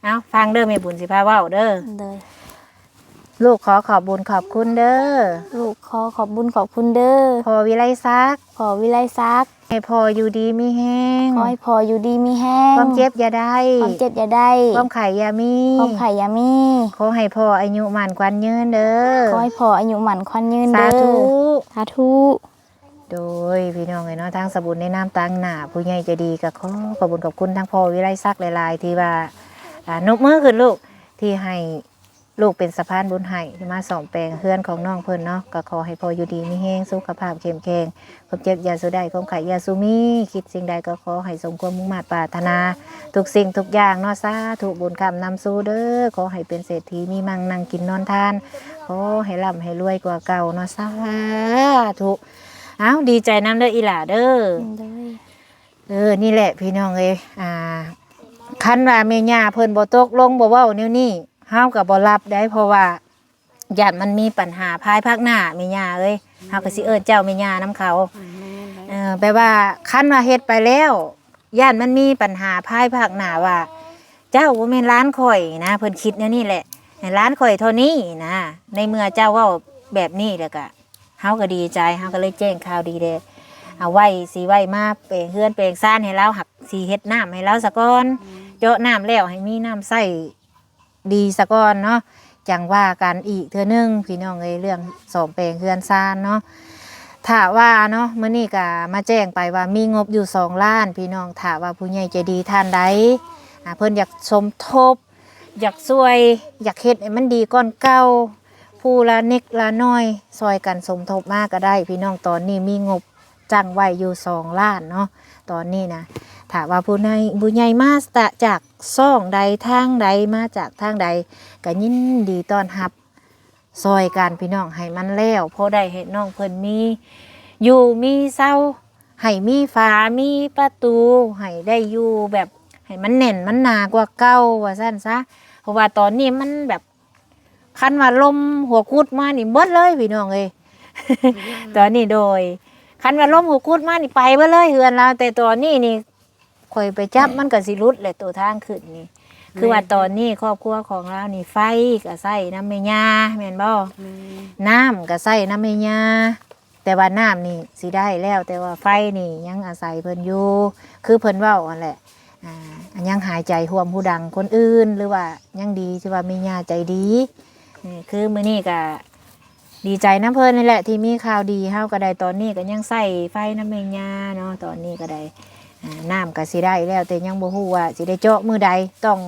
ເອົາ ຟັງເດີ ແມ່ບຸນຊິພາເວົ້າເດີ. ໂດຍ ລູກຂໍຂອບບຸນຂອບຄຸນເດີ. ລູກຂໍຂອບບຸນຂອບຄຸນເດີ. ພໍ່ວິໄລສັກ ພໍ່ວິໄລສັກ ໃຫ້ພໍ່ຢູ່ດີມີແຮງ. ຂໍໃຫ້ພໍ່ຢູ່ດີມີແຮງ. ຄວາມເຈັບຢ່າໄດ້ ຄວາມເຈັບຢ່າໄດ້. ຄວາມໄຂ້ຢ່າມີ ຄວາມໄຂ້ຢ່າມີ. ຂໍໃຫ້ພໍ່ອາຍຸໝັ້ນຂວັນຍືນເດີ. ຂໍໃຫ້ພໍ່ອາຍຸໝັ້ນຂວັນຍືນເດີ. ສາທຸ ສາທຸ. ໂດຍ ພີ່ນ້ອງເອີຍເນາະ ທາງສາບຸນໃນນາມຕາງໜ້າຜູ້ໃຫຍ່ໃຈດີ ກໍຂໍຂອບຄຸນຂອບຄຸນທາງພໍ່ວິໄລສັກຫຼາຍໆ ທີ່ວ່າ ອ່າ ນົບມືຂຶ້ນລູກ ທີ່ໃຫ້ລູກເປັນສະພານບຸນໃຫ້ ທີ່ມາສ້ອມແປງເຮືອນຂອງນ້ອງເພິ່ນເນາະ. ກໍຂໍໃຫ້ພໍ່ຢູ່ດີມີແຮງ ສຸຂະພາບເຂັ້ມແຂງ ຄວາມເຈັບຢ່າສູ່ໄດ້ ຄວາມໄຂ້ຢ່າສູ່ມີ. ຄິດສິ່ງໃດກໍຂໍໃຫ້ສົມຄວາມມຸ່ງມາດປາດຖະໜາ ທຸກສິ່ງທຸກຢ່າງເນາະ. ສາທຸ ບຸນຄ້ຳນຳສູ່ເດີ. ຂໍໃຫ້ເປັນເສດຖີ ມີໝັ່ງນັ່ງກິນນອນທານ. ຂໍໃຫ້ລ່ຳໃຫ້ລວຍກວ່າເກົ່າເນາະ. ສາທຸ. ອ້າວ ດີໃຈນຳເດີອີ່ຫຼ້າເດີ. ໂດຍ ເອີ ນີ້ແຫຼະພີ່ນ້ອງເອີຍ ອ່າ ຄັນວ່າແມ່ຍ່າເພິ່ນບໍ່ຕົກລົງ ບໍ່ເວົ້າແນວນີ້ ເຮົາກໍບໍ່ຮັບໄດ໋ ເພາະວ່າຢ້ານມັນມີປັນຫາພາຍພາກໜ້າແມ່ຍ່າເອີຍ. ເຮົາກໍຊິເອີ້ນເຈົ້າແມ່ຍ່ານຳເຂົາ. ແມ່ນ ເອີ ແປວ່າຄັນວ່າເຮັດໄປແລ້ວ ຢ້ານມັນມີປັນຫາພາຍພາກໜ້າວ່າ ເຈົ້າບໍ່ແມ່ນຫຼານຂ້ອຍນະ ເພິ່ນຄິດແນວນີ້ແຫຼະ ໃຫ້ຫຼານຂ້ອຍເທົ່ານີ້ນະ. ໃນເມື່ອເຈົ້າເວົ້າແບບນີ້ແລ້ວກະ ເຮົາກໍດີໃຈ ເຮົາກໍເລີຍແຈ້ງຂ່າວດີແດ່ ເອົາໄວ້ ຊິໄວ້ມາແປງເຮືອນແປງຊານໃຫ້ລາວ ຫາກຊິເຮັດນ້ຳໃຫ້ລາວສາກ່ອນ ເຈາະນ້ຳແລ້ວໃຫ້ມີນ້ຳໃຊ້ດີສາກ່ອນເນາະ ຈັ່ງວ່າກັນອີກເທື່ອໜຶ່ງ ພີ່ນ້ອງເອີຍ ເລື່ອງສ້ອມແປງເຮືອນຊານເນາະ. ຖ້າວ່າເນາະ ມື້ນີ້ກໍມາແຈ້ງໄປວ່າມີງົບຢູ່ສອງລ້ານ ພີ່ນ້ອງ ຖ້າວ່າຜູ້ໃຫຍ່ໃຈດີທ່ານໃດ ອ່າ ເພິ່ນຢາກສົມທົບ ຢາກຊ່ວຍ ຢາກເຮັດໃຫ້ມັນດີກ່ອນເກົ່າ ຜູ້ລະນິດລະໜ້ອຍ ຊ່ອຍກັນສົມທົບມາກໍໄດ້ ພີ່ນ້ອງ. ຕອນນີ້ມີງົບ ຕັ້ງໄວ້ຢູ່ສອງລ້ານເນາະ ຕອນນີ້ນະ. ຖ້າວ່າຜູ້ໃຫຍ່ ຜູ້ໃຫຍ່ມາຈາກຊ່ອງໃດທາງໃດ ມາຈາກທາງໃດ ກໍຍິນດີຕ້ອນຮັບ ຊ່ອຍກັນພີ່ນ້ອງ ໃຫ້ມັນແລ້ວ ພໍໄດ້ໃຫ້ນ້ອງເພິ່ນມີຢູ່ມີເຊົາ ໃຫ້ມີຝາມີປະຕູ ໃຫ້ໄດ້ຢູ່ແບບໃຫ້ມັນແໜ້ນມັນໜາກວ່າເກົ່າ ວ່າຊັ້ນຊະ. ເພາະວ່າຕອນນີ້ມັນແບບ ຄັນວ່າລົມຫົວກຸດມານີ້ເບິດເລີຍພີ່ນ້ອງເອີຍ ຕອນນີ້. ໂດຍ ຄັນວ່າລົມຫົວກຸດມານີ້ໄປເບິດເລີຍເຮືອນລາວ. ແຕ່ຕອນນີ້ນີ້ຂ້ອຍໄປຈັບ ມັນກໍຊິຫຼຸດແຫຼະ ໂຕທາງຂຶ້ນນີ້. ຄືວ່າຕອນນີ້ຄອບຄົວຂອງລາວນີ້ ໄຟກໍໃຊ້ນຳແມ່ຍ່າແມ່ນບໍ່? ແມ່ນ ນ້ຳກໍໃຊ້ນຳແມ່ຍ່າ. ແຕ່ວ່ານ້ຳນີ້ຊິໄດ້ແລ້ວ ແຕ່ວ່າໄຟນີ້ຍັງອາໄສເພິ່ນຢູ່ ຄືເພິ່ນເວົ້າຫັ້ນແຫຼະ ອ່າ ຍັງຫາຍໃຈຮ່ວມຫູດັງຄົນອື່ນ ຫຼືວ່າຍັງດີທີ່ວ່າແມ່ຍ່າໃຈດີ. ເອີ ຄືມື້ນີ້ກະດີໃຈນຳເພິ່ນນີ້ແຫຼະ ທີ່ມີຂ່າວດີ ເຮົາກໍໄດ້ ຕອນນີ້ກໍຍັງໃຊ້ໄຟນຳແມ່ຍ່າເນາະ ຕອນນີ້ກໍໄດ້ ອ່າ ນ້ຳກໍຊິໄດ້ແລ້ວ ແຕ່ຍັງບໍ່ຮູ້ວ່າຊິໄດ້ເຈາະມື້ໃດ ຕ້ອງ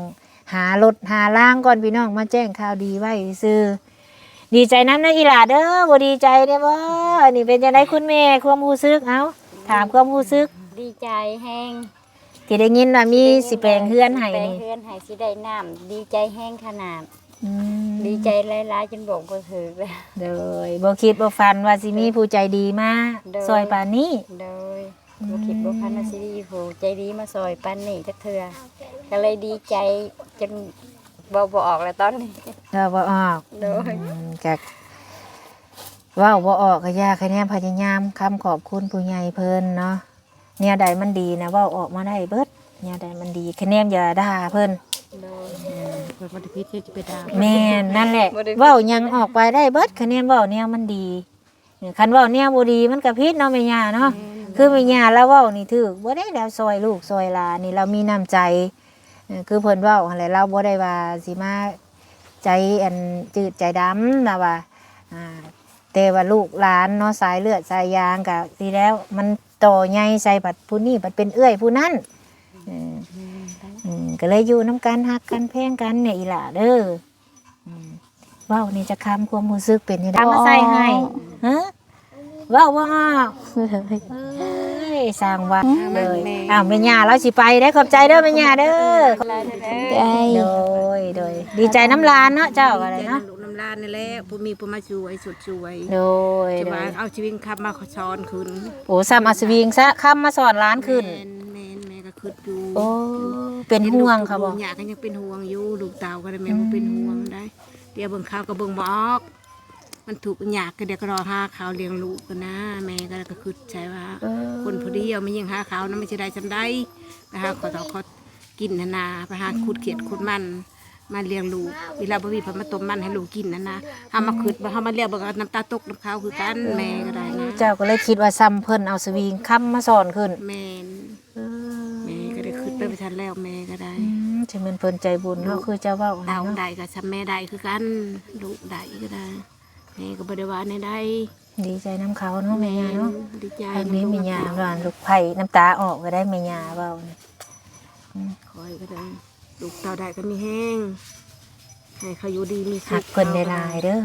ຫາລົດຫາລາງກ່ອນພີ່ນ້ອງ ມາແຈ້ງຂ່າວດີໄວ້ຊື່. ດີໃຈນຳເດີອີ່ຫຼ້າເດີ ບໍ່ດີໃຈແດ່ບໍ່? ອັນນີ້ເປັນຈັ່ງໃດຄຸນແມ່ ຄວາມຮູ້ສຶກ? ເອົາ ຖາມຄວາມຮູ້ສຶກ. ດີໃຈແຮງ ທີ່ໄດ້ຍິນວ່າມີ ຊິແປງເຮືອນໃຫ້ ຊິແປງເຮືອນໃຫ້ ຊິໄດ້ນ້ຳ ດີໃຈແຮງຂະໜາດ. ອືມ ດີໃຈຫຼາຍໆ ຈົນບອກບໍ່ຖືກເລີຍ. ໂດຍ ບໍ່ຄິດບໍ່ຝັນວ່າຊິມີຜູ້ໃຈດີມາ ໂດຍ ຊ່ອຍປານນີ້. ໂດຍ ອືມ ບໍ່ຄິດບໍ່ຝັນວ່າຊິມີຜູ້ໃຈດີມາຊ່ອຍປານນີ້ຈັກເທື່ອ ກໍເລີຍດີໃຈຈົນເວົ້າບໍ່ອອກແລ້ວຕອນນີ້ ເວົ້າບໍ່ອອກ. ໂດຍ ອືມ ກະເວົ້າບໍ່ອອກກໍຢ່າ ຄະແນນພະຍາຍາມຄຳຂອບຄຸນຜູ້ໃຫຍ່ເພິ່ນເນາະ. ແນວໃດມັນດີນະ ເວົ້າອອກມາໄດ້ເບິດ ແນວໃດມັນດີ ຄະແນນຢ່າດ່າເພິ່ນ. ໂດຍ ເອີ ເພິ່ນບໍ່ໄດ້ຜິດ ເພິ່ນຈະໄປດ່າ. ແມ່ນ ນັ້ນແຫຼະ ບໍ່ໄດ້ຜິດ ເວົ້າຫຍັງອອກໄປໄດ້ເບິດ ຄະແນນເວົ້າແນວມັນດີ. ຄັນເວົ້າແນວບໍ່ດີມັນກໍຜິດເນາະແມ່ຍ່າເນາະ. ແມ່ນ ຄືແມ່ຍ່າລາວເວົ້ານີ້ຖືກບໍ່ໄດ້ ລາວຊ່ອຍລູກຊ່ອຍຫຼານນີ້ ລາວມີນ້ຳໃຈ. ເອີ ຄືເພິ່ນເວົ້າຫັ້ນແຫຼະ ລາວບໍ່ໄດ້ວ່າຊິມາໃຈອັນຈືດໃຈດຳນະວ່າ ອ່າ ແຕ່ວ່າລູກຫຼານເນາະ ສາຍເລືອດສາຍຢາງກະຊິແລ້ວ ມັນຕໍ່ໃຫຍ່ໃສ່ ພັດຜູ້ນີ້ພັດເປັນເອື້ອຍຜູ້ນັ້ນ. ເອີ ອືມ ກໍເລີຍຢູ່ນຳກັນ ຮັກກັນແພງກັນແດ່ອີ່ຫຼ້າເດີ. ອືມ ເວົ້າແດ່ຈັກຄຳ ຄວາມຮູ້ສຶກເປັນຈັ່ງໃດ? ເອົາມາໃສ່ໃຫ້ ຮະ? ເວົ້າບໍ່ອອກ. ເອີຍ ຊ່າງວ່າ ເອີຍ ເອົາແມ່ຍ່າລາວຊິໄປເດ້ ຂອບໃຈເດີແມ່ຍ່າເດີ. ໂດຍ ໂດຍ ດີໃຈນຳຫຼານເນາະ ເຈົ້າກໍໄດ້ເນາະ ດີໃຈນຳລູກນຳຫຼານນີ້ແຫຼະ ຜູ້ມີຜູ້ມາຊ່ວຍ ຊຸດຊ່ວຍ. ໂດຍ ຈະວ່າເອົາສະວິງຄຳມາສອນຂຶ້ນ. ໂອ້ ຊ້ຳເອົາສະວິງຄຳມາສອນຫຼານຂຶ້ນ. ແມ່ນ ແມ່ນ ແມ່ກໍຄິດຢູ່. ໂອ້ ເປັນຫ່ວງເຂົາບໍ່? ເປັນລູກທຸກຍາກກໍຍັງເປັນຫ່ວງຢູ່ ລູກເຕົ້າກໍໄດ້ ແມ່ບໍ່ເປັນຫ່ວງໄດ໋. ດຽວເບິ່ງຂ່າວກໍເບິ່ງບໍ່ອອກ. ມັນທຸກຍາກ ກໍໄດ້ກໍລໍຫາເຂົ້າລ້ຽງລູກຫັ້ນນະ. ແມ່ກໍ ກໍຄິດໃສ່ວ່າ ເອີ ຄົນຜູ້ດຽວ ແມ່ຍິງຫາເຂົ້ານຳ ມັນຊິໄດ້ສ່ຳໃດ ໄປຫາຂໍເຂົ້າຂໍກິນຫັ້ນນະ ໄປຫາຂຸດຂຽດຂຸດມັນ ມາລ້ຽງລູກ ເວລາບໍ່ມີໃຜມາຕົ້ມມັນໃຫ້ລູກກິນຫັ້ນນະ. ເຮົາມາຄຶດວ່າເຮົາມາລ້ຽງ ເບິ່ງ ກໍນ້ຳຕາຕົກນຳເຂົາຄືກັນ. ເອີ ແມ່ກໍໄດ້ນະ ເຈົ້າກໍເລີຍຄິດວ່າສ່ຳເພິ່ນເອົາສະຫວີງຄຳມາສອນຂຶ້ນ. ແມ່ນ ເອີ ແມ່ກໍໄດ້ຄຶດໄປວ່າຊັ້ນແລ້ວ ແມ່ກໍໄດ້. ອືມ ຊິແມ່ນເພິ່ນໃຈບຸນເນາະ ລູກ ຄືເຈົ້າເວົ້າຫັ້ນເນາະ ເຕົ້າໄດ້ກໍສ່ຳແມ່ໄດ້ຄືກັນ ລູກໄດ້ກໍໄດ້ ແມ່ກໍບໍ່ໄດ້ວ່າແນວໃດ. ດີໃຈນຳເຂົາເນາະ ແມ່ຍ່າເນາະ. ແມ່ນ ດີໃຈ ທາງນີ້ແມ່ຍ່າວ່າລູກໃຜນ້ຳຕາອອກກໍໄດ້ ແມ່ຍ່າເວົ້ານີ້. ອືມ ຂ້ອຍກໍໄດ້ ລູກເຕົ້າໄດ້ກໍມີແຮງ ໃຫ້ເຂົາຢູ່ດີມີສຸກ ຮັກເພິ່ນຫຼາຍໆເດີ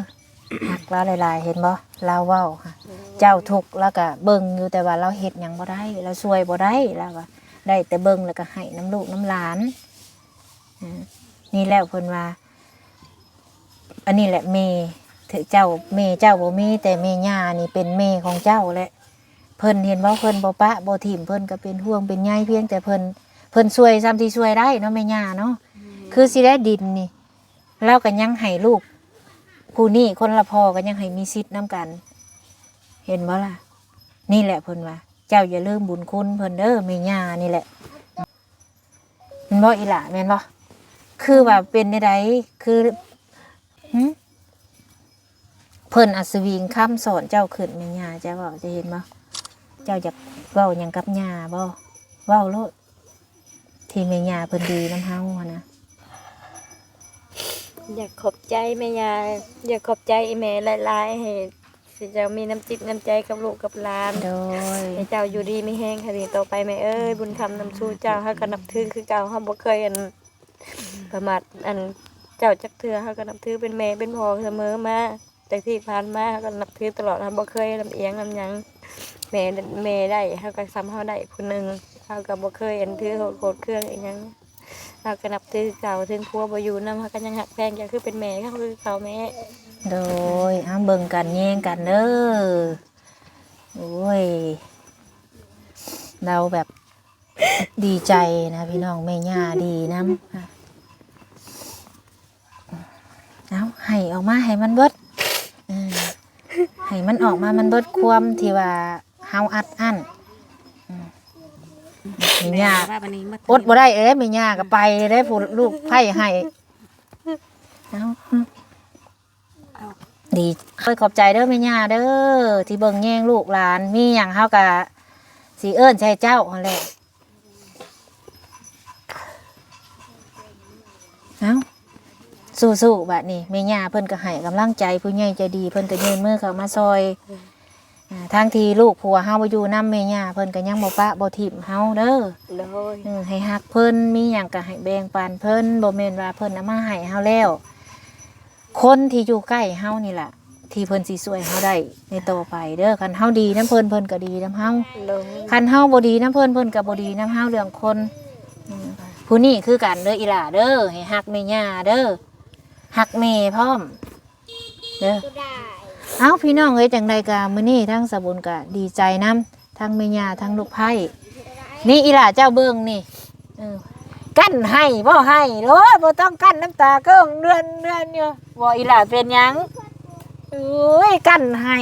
ຮັກລາວຫຼາຍໆ ເຫັນບໍ່ ລາວເວົ້າຫະ. ເອີ ເຈົ້າທຸກລາວກໍເບິ່ງຢູ່ ແຕ່ວ່າລາວເຮັດຫຍັງບໍ່ໄດ້ ລາວຊ່ວຍບໍ່ໄດ້ ລາວວ່າ ໄດ້ແຕ່ເບິ່ງ ແລ້ວກໍໃຫ້ນຳລູກນຳຫຼານ. ອືມ ນີ້ແຫຼະເພິ່ນວ່າ ອັນນີ້ແຫຼະແມ່ ເຈົ້າ ແມ່ເຈົ້າບໍ່ມີ ແຕ່ແມ່ຍ່ານີ້ເປັນແມ່ຂອງເຈົ້າແຫຼະ. ເພິ່ນເຫັນບໍ່ ເພິ່ນບໍ່ປະບໍ່ຖິ້ມ ເພິ່ນກໍເປັນຫ່ວງເປັນໃຍ ພຽງແຕ່ເພິ່ນ ເພິ່ນຊ່ວຍສ່ຳທີ່ຊ່ວຍໄດ້ເນາະ ແມ່ຍ່າເນາະ. ແມ່ນ ຄືຊິໄດ້ດິນນີ້ ລາວກໍຍັງໃຫ້ລູກຜູ້ນີ້ ຄົນລະພໍ່ກໍຍັງໃຫ້ມີສິດນຳກັນ ເຫັນບໍ່ລະ? ນີ້ແຫຼະເພິ່ນວ່າ ເຈົ້າຢ່າລືມບຸນຄຸນເພິ່ນເດີ ແມ່ຍ່ານີ້ແຫຼະ. ແມ່ນບໍ່ອີ່ຫຼ້າ ແມ່ນບໍ່? ຄືວ່າເປັນແນວໃດ ຄື ຫຶ ເພິ່ນເອົາສະຫວີງຄຳສອນເຈົ້າຂຶ້ນ ແມ່ຍ່າ ເຈົ້າເວົ້າ ເຈົ້າເຫັນບໍ່? ເຈົ້າຢາກເວົ້າຫຍັງກັບຍ່າບໍ່? ເວົ້າໂລດ ທີ່ແມ່ຍ່າເພິ່ນດີນຳເຮົາຫັ້ນນະ. ຢາກຂອບໃຈແມ່ຍ່າ ຢາກຂອບໃຈອີ່ແມ່ຫຼາຍໆ ໃຫ້ ຊິເຈົ້າມີນ້ຳຈິດນ້ຳໃຈກັບລູກກັບຫຼານ ໂດຍ ໃຫ້ເຈົ້າຢູ່ດີມີແຮງ ໃຫ້ດີຕໍ່ໄປແມ່ເອີຍ. ບຸນຄຳນຳສູ່ເຈົ້າ ເຮົາກໍນັບຖືຄືເກົ່າ ເຮົາບໍ່ເຄີຍ ອັນ ປະມາດ ອັນ ເຈົ້າຈັກເທື່ອ ເຮົາກໍນັບຖືເປັນແມ່ເປັນພໍ່ສະເໝີມາ ແຕ່ທີ່ຜ່ານມາ ເຮົາກໍນັບຖືຕະຫຼອດ ເຮົາບໍ່ເຄີຍລຳອຽງນຳຫຍັງ. ແມ່ ແມ່ໄດ້ ເຮົາກໍສ່ຳເຮົາໄດ້ຜູ້ໜຶ່ງ ເຮົາກໍບໍ່ເຄີຍ ອັນ ຖືໂທດໂກດເຄືອງອີ່ຫຍັງ. ເຮົາກໍນັບຖືຄືເກົ່າ ເຖິງຜົວບໍ່ຢູ່ນຳ ເຮົາກໍຍັງຮັກແພງເຈົ້າຄືເປັນແມ່ເຮົາຄືເກົ່າແມ່. ໂດຍ ເອົາເບິ່ງກັນແຍງກັນເດີ. ໂອ້ຍ ລາວແບບດີໃຈນະພີ່ນ້ອງ ແມ່ຍ່າດີນຳ. ເອົາ ໄຫ້ອອກມາໃຫ້ມັນເບິດ ເອີ ໃຫ້ມັນອອກມາມັນເບິດຄວາມທີ່ວ່າເຮົາອັດອັ້ນ. ອືມ ແມ່ຍ່າ ວ່າບັດນີ້ໝົດ ອົດບໍ່ໄດ້ເດ້ ແມ່ຍ່າກໍໄປເດ້ ຜູ້ລູກໃພ້ໃຫ້. ເອົາ ເອົາ ດີ ໂອ້ຍ ຂອບໃຈເດີແມ່ຍ່າເດີ ທີ່ເບິ່ງແຍງລູກຫຼານ ມີຫຍັງເຮົາກໍຊິເອີ້ນໃສ່ເຈົ້າຫັ້ນແຫຼະ. ເອົ້າ ສູ້ໆ ບາດນີ້ແມ່ຍ່າເພິ່ນກໍໃຫ້ກຳລັງໃຈ ຜູ້ໃຫຍ່ໃຈດີເພິ່ນກໍຍື່ນມືເຂົ້າມາຊ່ອຍ. ອາ ທັງທີ່ລູກຜົວເຮົາບໍ່ຢູ່ນຳ ແມ່ຍ່າເພິ່ນກໍຍັງບໍ່ປະບໍ່ຖິ້ມເຮົາເດີ. ໂດຍ ເອີ ໃຫ້ຮັກເພິ່ນ ມີຫຍັງກໍໃຫ້ແບ່ງປັນເພິ່ນ ບໍ່ແມ່ນວ່າເພິ່ນເອົາມາໃຫ້ເຮົາແລ້ວ. ຄົນທີ່ຢູ່ໃກ້ເຮົານີ້ລະ ທີ່ເພິ່ນຊິຊ່ວຍເຮົາໄດ້ໃນຕໍ່ໄປເດີ. ຄັນເຮົາດີນຳເພິ່ນ ເພິ່ນກໍດີນຳເຮົາ. ໂດຍ ຄັນເຮົາບໍ່ດີນຳເພິ່ນ ເພິ່ນກໍບໍ່ດີນຳເຮົາ ເລື່ອງຄົນ. ອືມ ຜູ້ນີ້ຄືກັນເດີອີ່ຫຼ້າເດີ ໃຫ້ຮັກແມ່ຍ່າເດີ ຮັກແມ່ພ້ອມເດີ. ເອົ້າ ພີ່ນ້ອງເອີຍ ຈັ່ງໃດກໍມື້ນີ້ທາງສາວບຸນກໍດີໃຈນຳ ທັງແມ່ຍ່າ ທັງລູກໃພ້. ນີ້ອີ່ຫຼ້າເຈົ້າເບິ່ງນີ້ ເອີ ກັ້ນໄຫ້ບໍ່ໄຫ້ໂລດ ບໍ່ຕ້ອງກັ້ນ ນ້ຳຕາເກີ້ງເດືອນເດືອນຢູ່. ບໍ່ ອີ່ຫຼ້າເປັນຫຍັງ? ໂອ້ຍ ກັ້ນໄຫ້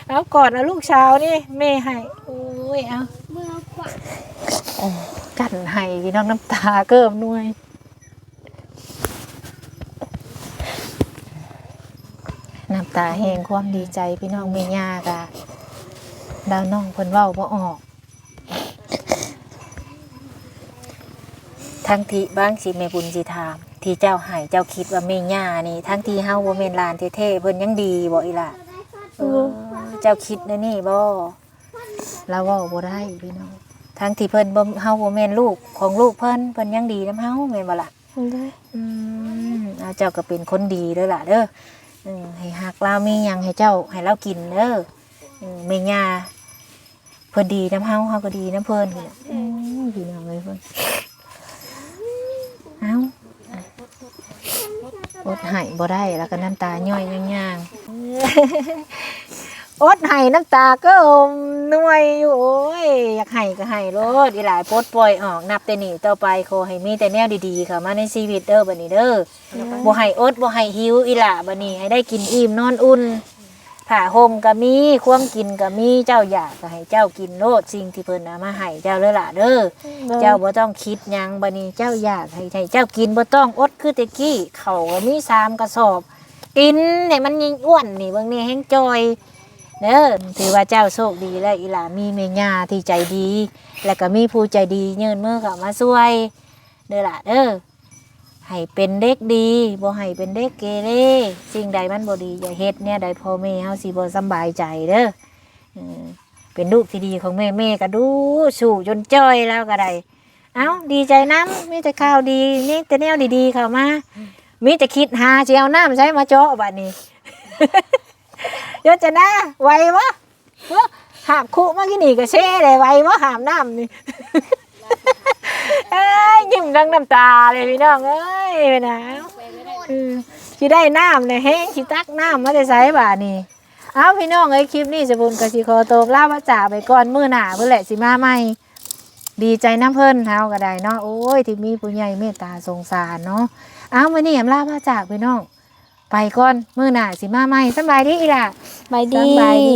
ເອົາກອດເອົາລູກສາວນີ້ ແມ່ໃຫ້. ໂອ້ຍ ເອົາ ເອີ ກັ້ນໄຫ້ພີ່ນ້ອງ ນ້ຳຕາເກີ້ມໜ່ວຍ. ນ້ຳຕາແຫ່ງຄວາມດີໃຈພີ່ນ້ອງ. ແມ່ຍ່າກະ ລາວນ້ອງເພິ່ນເວົ້າບໍ່ອອກ. ທັງທີ່ບາງຊິແມ່ບຸນຊິຖາມ ທີ່ເຈົ້າໃຫ້ ເຈົ້າຄິດວ່າແມ່ຍ່ານີ້ ທັງທີ່ເຮົາບໍ່ແມ່ນຫຼານແທ້ໆ ເພິ່ນຍັງດີບໍ່ອີ່ຫຼ້າ? ເອີ ເຈົ້າຄິດແນວນີ້ບໍ່? ລາວເວົ້າບໍ່ໄດ້ພີ່ນ້ອງ ທັງທີ່ເພິ່ນບໍ່ ເຮົາບໍ່ແມ່ນລູກຂອງລູກເພິ່ນ ເພິ່ນຍັງດີນຳເຮົາ ແມ່ນບໍ່ລະ? ໂດຍ ອືມ ເອົາ ເຈົ້າກໍເປັນຄົນດີເດີຫຼ້າເດີ. ເອີ ໃຫ້ຮັກລາວ ມີຫຍັງໃຫ້ເຈົ້າ ໃຫ້ລາວກິນເດີ. ເອີ ແມ່ຍ່າເພິ່ນດີນຳເຮົາ ເຮົາກໍດີນຳເພິ່ນ. ອືມ ພີ່ນ້ອງເອີຍ ເພິ່ນ ເອົາ ອົດໄຫ້ບໍ່ໄດ້ ແລ້ວກໍນ້ຳຕາຍ້ອຍຍ່າງໆ. ອົດໄຫ້ນ້ຳຕາກໍອົມນວຍຢູ່. ໂອ້ຍ ຢາກໄຫ້ກໍໄຫ້ໂລດ ອີຫຼ້າ ປົດປ່ອຍອອກ. ນັບແຕ່ນີ້ຕໍ່ໄປ ຂໍໃຫ້ມີແຕ່ແນວດີໆເຂົ້າມາໃນຊີວິດເດີ ບັດນີ້ເດີ. ບໍ່ໃຫ້ອົດ ບໍ່ໃຫ້ຫິວ ອີຫຼ້າ. ບັດນີ້ໃຫ້ໄດ້ກິນອີ່ມນອນອຸ່ນ ຜ້າຫົ່ມກໍມີ ຄວາມກິນກໍມີ. ເຈົ້າຢາກກໍໃຫ້ເຈົ້າກິນໂລດ ສິ່ງທີ່ເພິ່ນເອົາມາໃຫ້ເຈົ້າເດີຫຼ້າເດີ. ໂດຍ ເຈົ້າບໍ່ຕ້ອງຄິດຫຍັງ. ບັດນີ້ເຈົ້າຢາກໃຫ້ ໃຫ້ເຈົ້າກິນ ບໍ່ຕ້ອງອົດຄືແຕ່ກີ້. ເຂົ້າກໍມີສາມກະສອບ ກິນໃຫ້ມັນຍິ່ງອ້ວນນີ້ ເບິ່ງນີ້ແຮງຈ່ອຍເດີ. ຖືວ່າເຈົ້າໂຊກດີແລ້ວ ອີຫຼ້າ ມີແມ່ຍ່າທີ່ໃຈດີ ແລ້ວກໍມີຜູ້ໃຈດີຍື່ນມືເຂົ້າມາຊ່ວຍເດີຫຼ້າເດີ. ໃຫ້ເປັນເດັກດີ ບໍ່ໃຫ້ເປັນເດັກເກເລ. ສິ່ງໃດມັນບໍ່ດີຢ່າເຮັດ. ແນວໃດພໍ່ແມ່ເຮົາຊິບໍ່ສຳບາຍໃຈເດີ. ເອີ ເປັນລູກທີ່ດີຂອງແມ່ ແມ່ກໍດຸສູ້ຈົນຈ່ອຍ ລາວກໍໄດ້. ເອົ້າ ດີໃຈນຳ ມີແຕ່ຂ່າວດີ ມີແຕ່ແນວດີໆເຂົ້າມາ. ມີແຕ່ຄິດຫາຊິເອົານ້ຳໃສມາເຈາະບັດນີ້. ໂຍຈະນາ ໄຫວບໍ່? ຫາບຄຸມາກິນນີ້ກໍເຊແລ້ວ ໄຫວບໍ່ຫາບນ້ຳນີ້? ເອີຍ ຍິ້ມທັງນ້ຳຕາເລີຍພີ່ນ້ອງເອີຍ ເປັນຫຍັງ? ອືມ ຊິໄດ້ນ້ຳແລ້ວ ແຮງຊິຕັກນ້ຳມາແຕ່ໃສບາດນີ້? ເອົ້າ ພີ່ນ້ອງເອີຍ ຄລິບນີ້ສະບຸນກໍຊິຂໍໂຕລາພາຈາກໄປກ່ອນ ມື້ໜ້າພຸ້ນແຫຼະຊິມາໃໝ່. ດີໃຈນຳເພິ່ນ ເຮົາກໍໄດ້ເນາະ ໂອ້ຍ ທີ່ມີຜູ້ໃຫຍ່ເມດຕາສົງສານເນາະ. ເອົ້າ ມື້ນີ້ອຳລາພາຈາກພີ່ນ້ອງ ໄປກ່ອນ ມື້ໜ້າຊິມາໃໝ່. ສຳບາຍດີອີ່ຫຼ້າ ສະບາຍດີ ສຳບາຍດີ.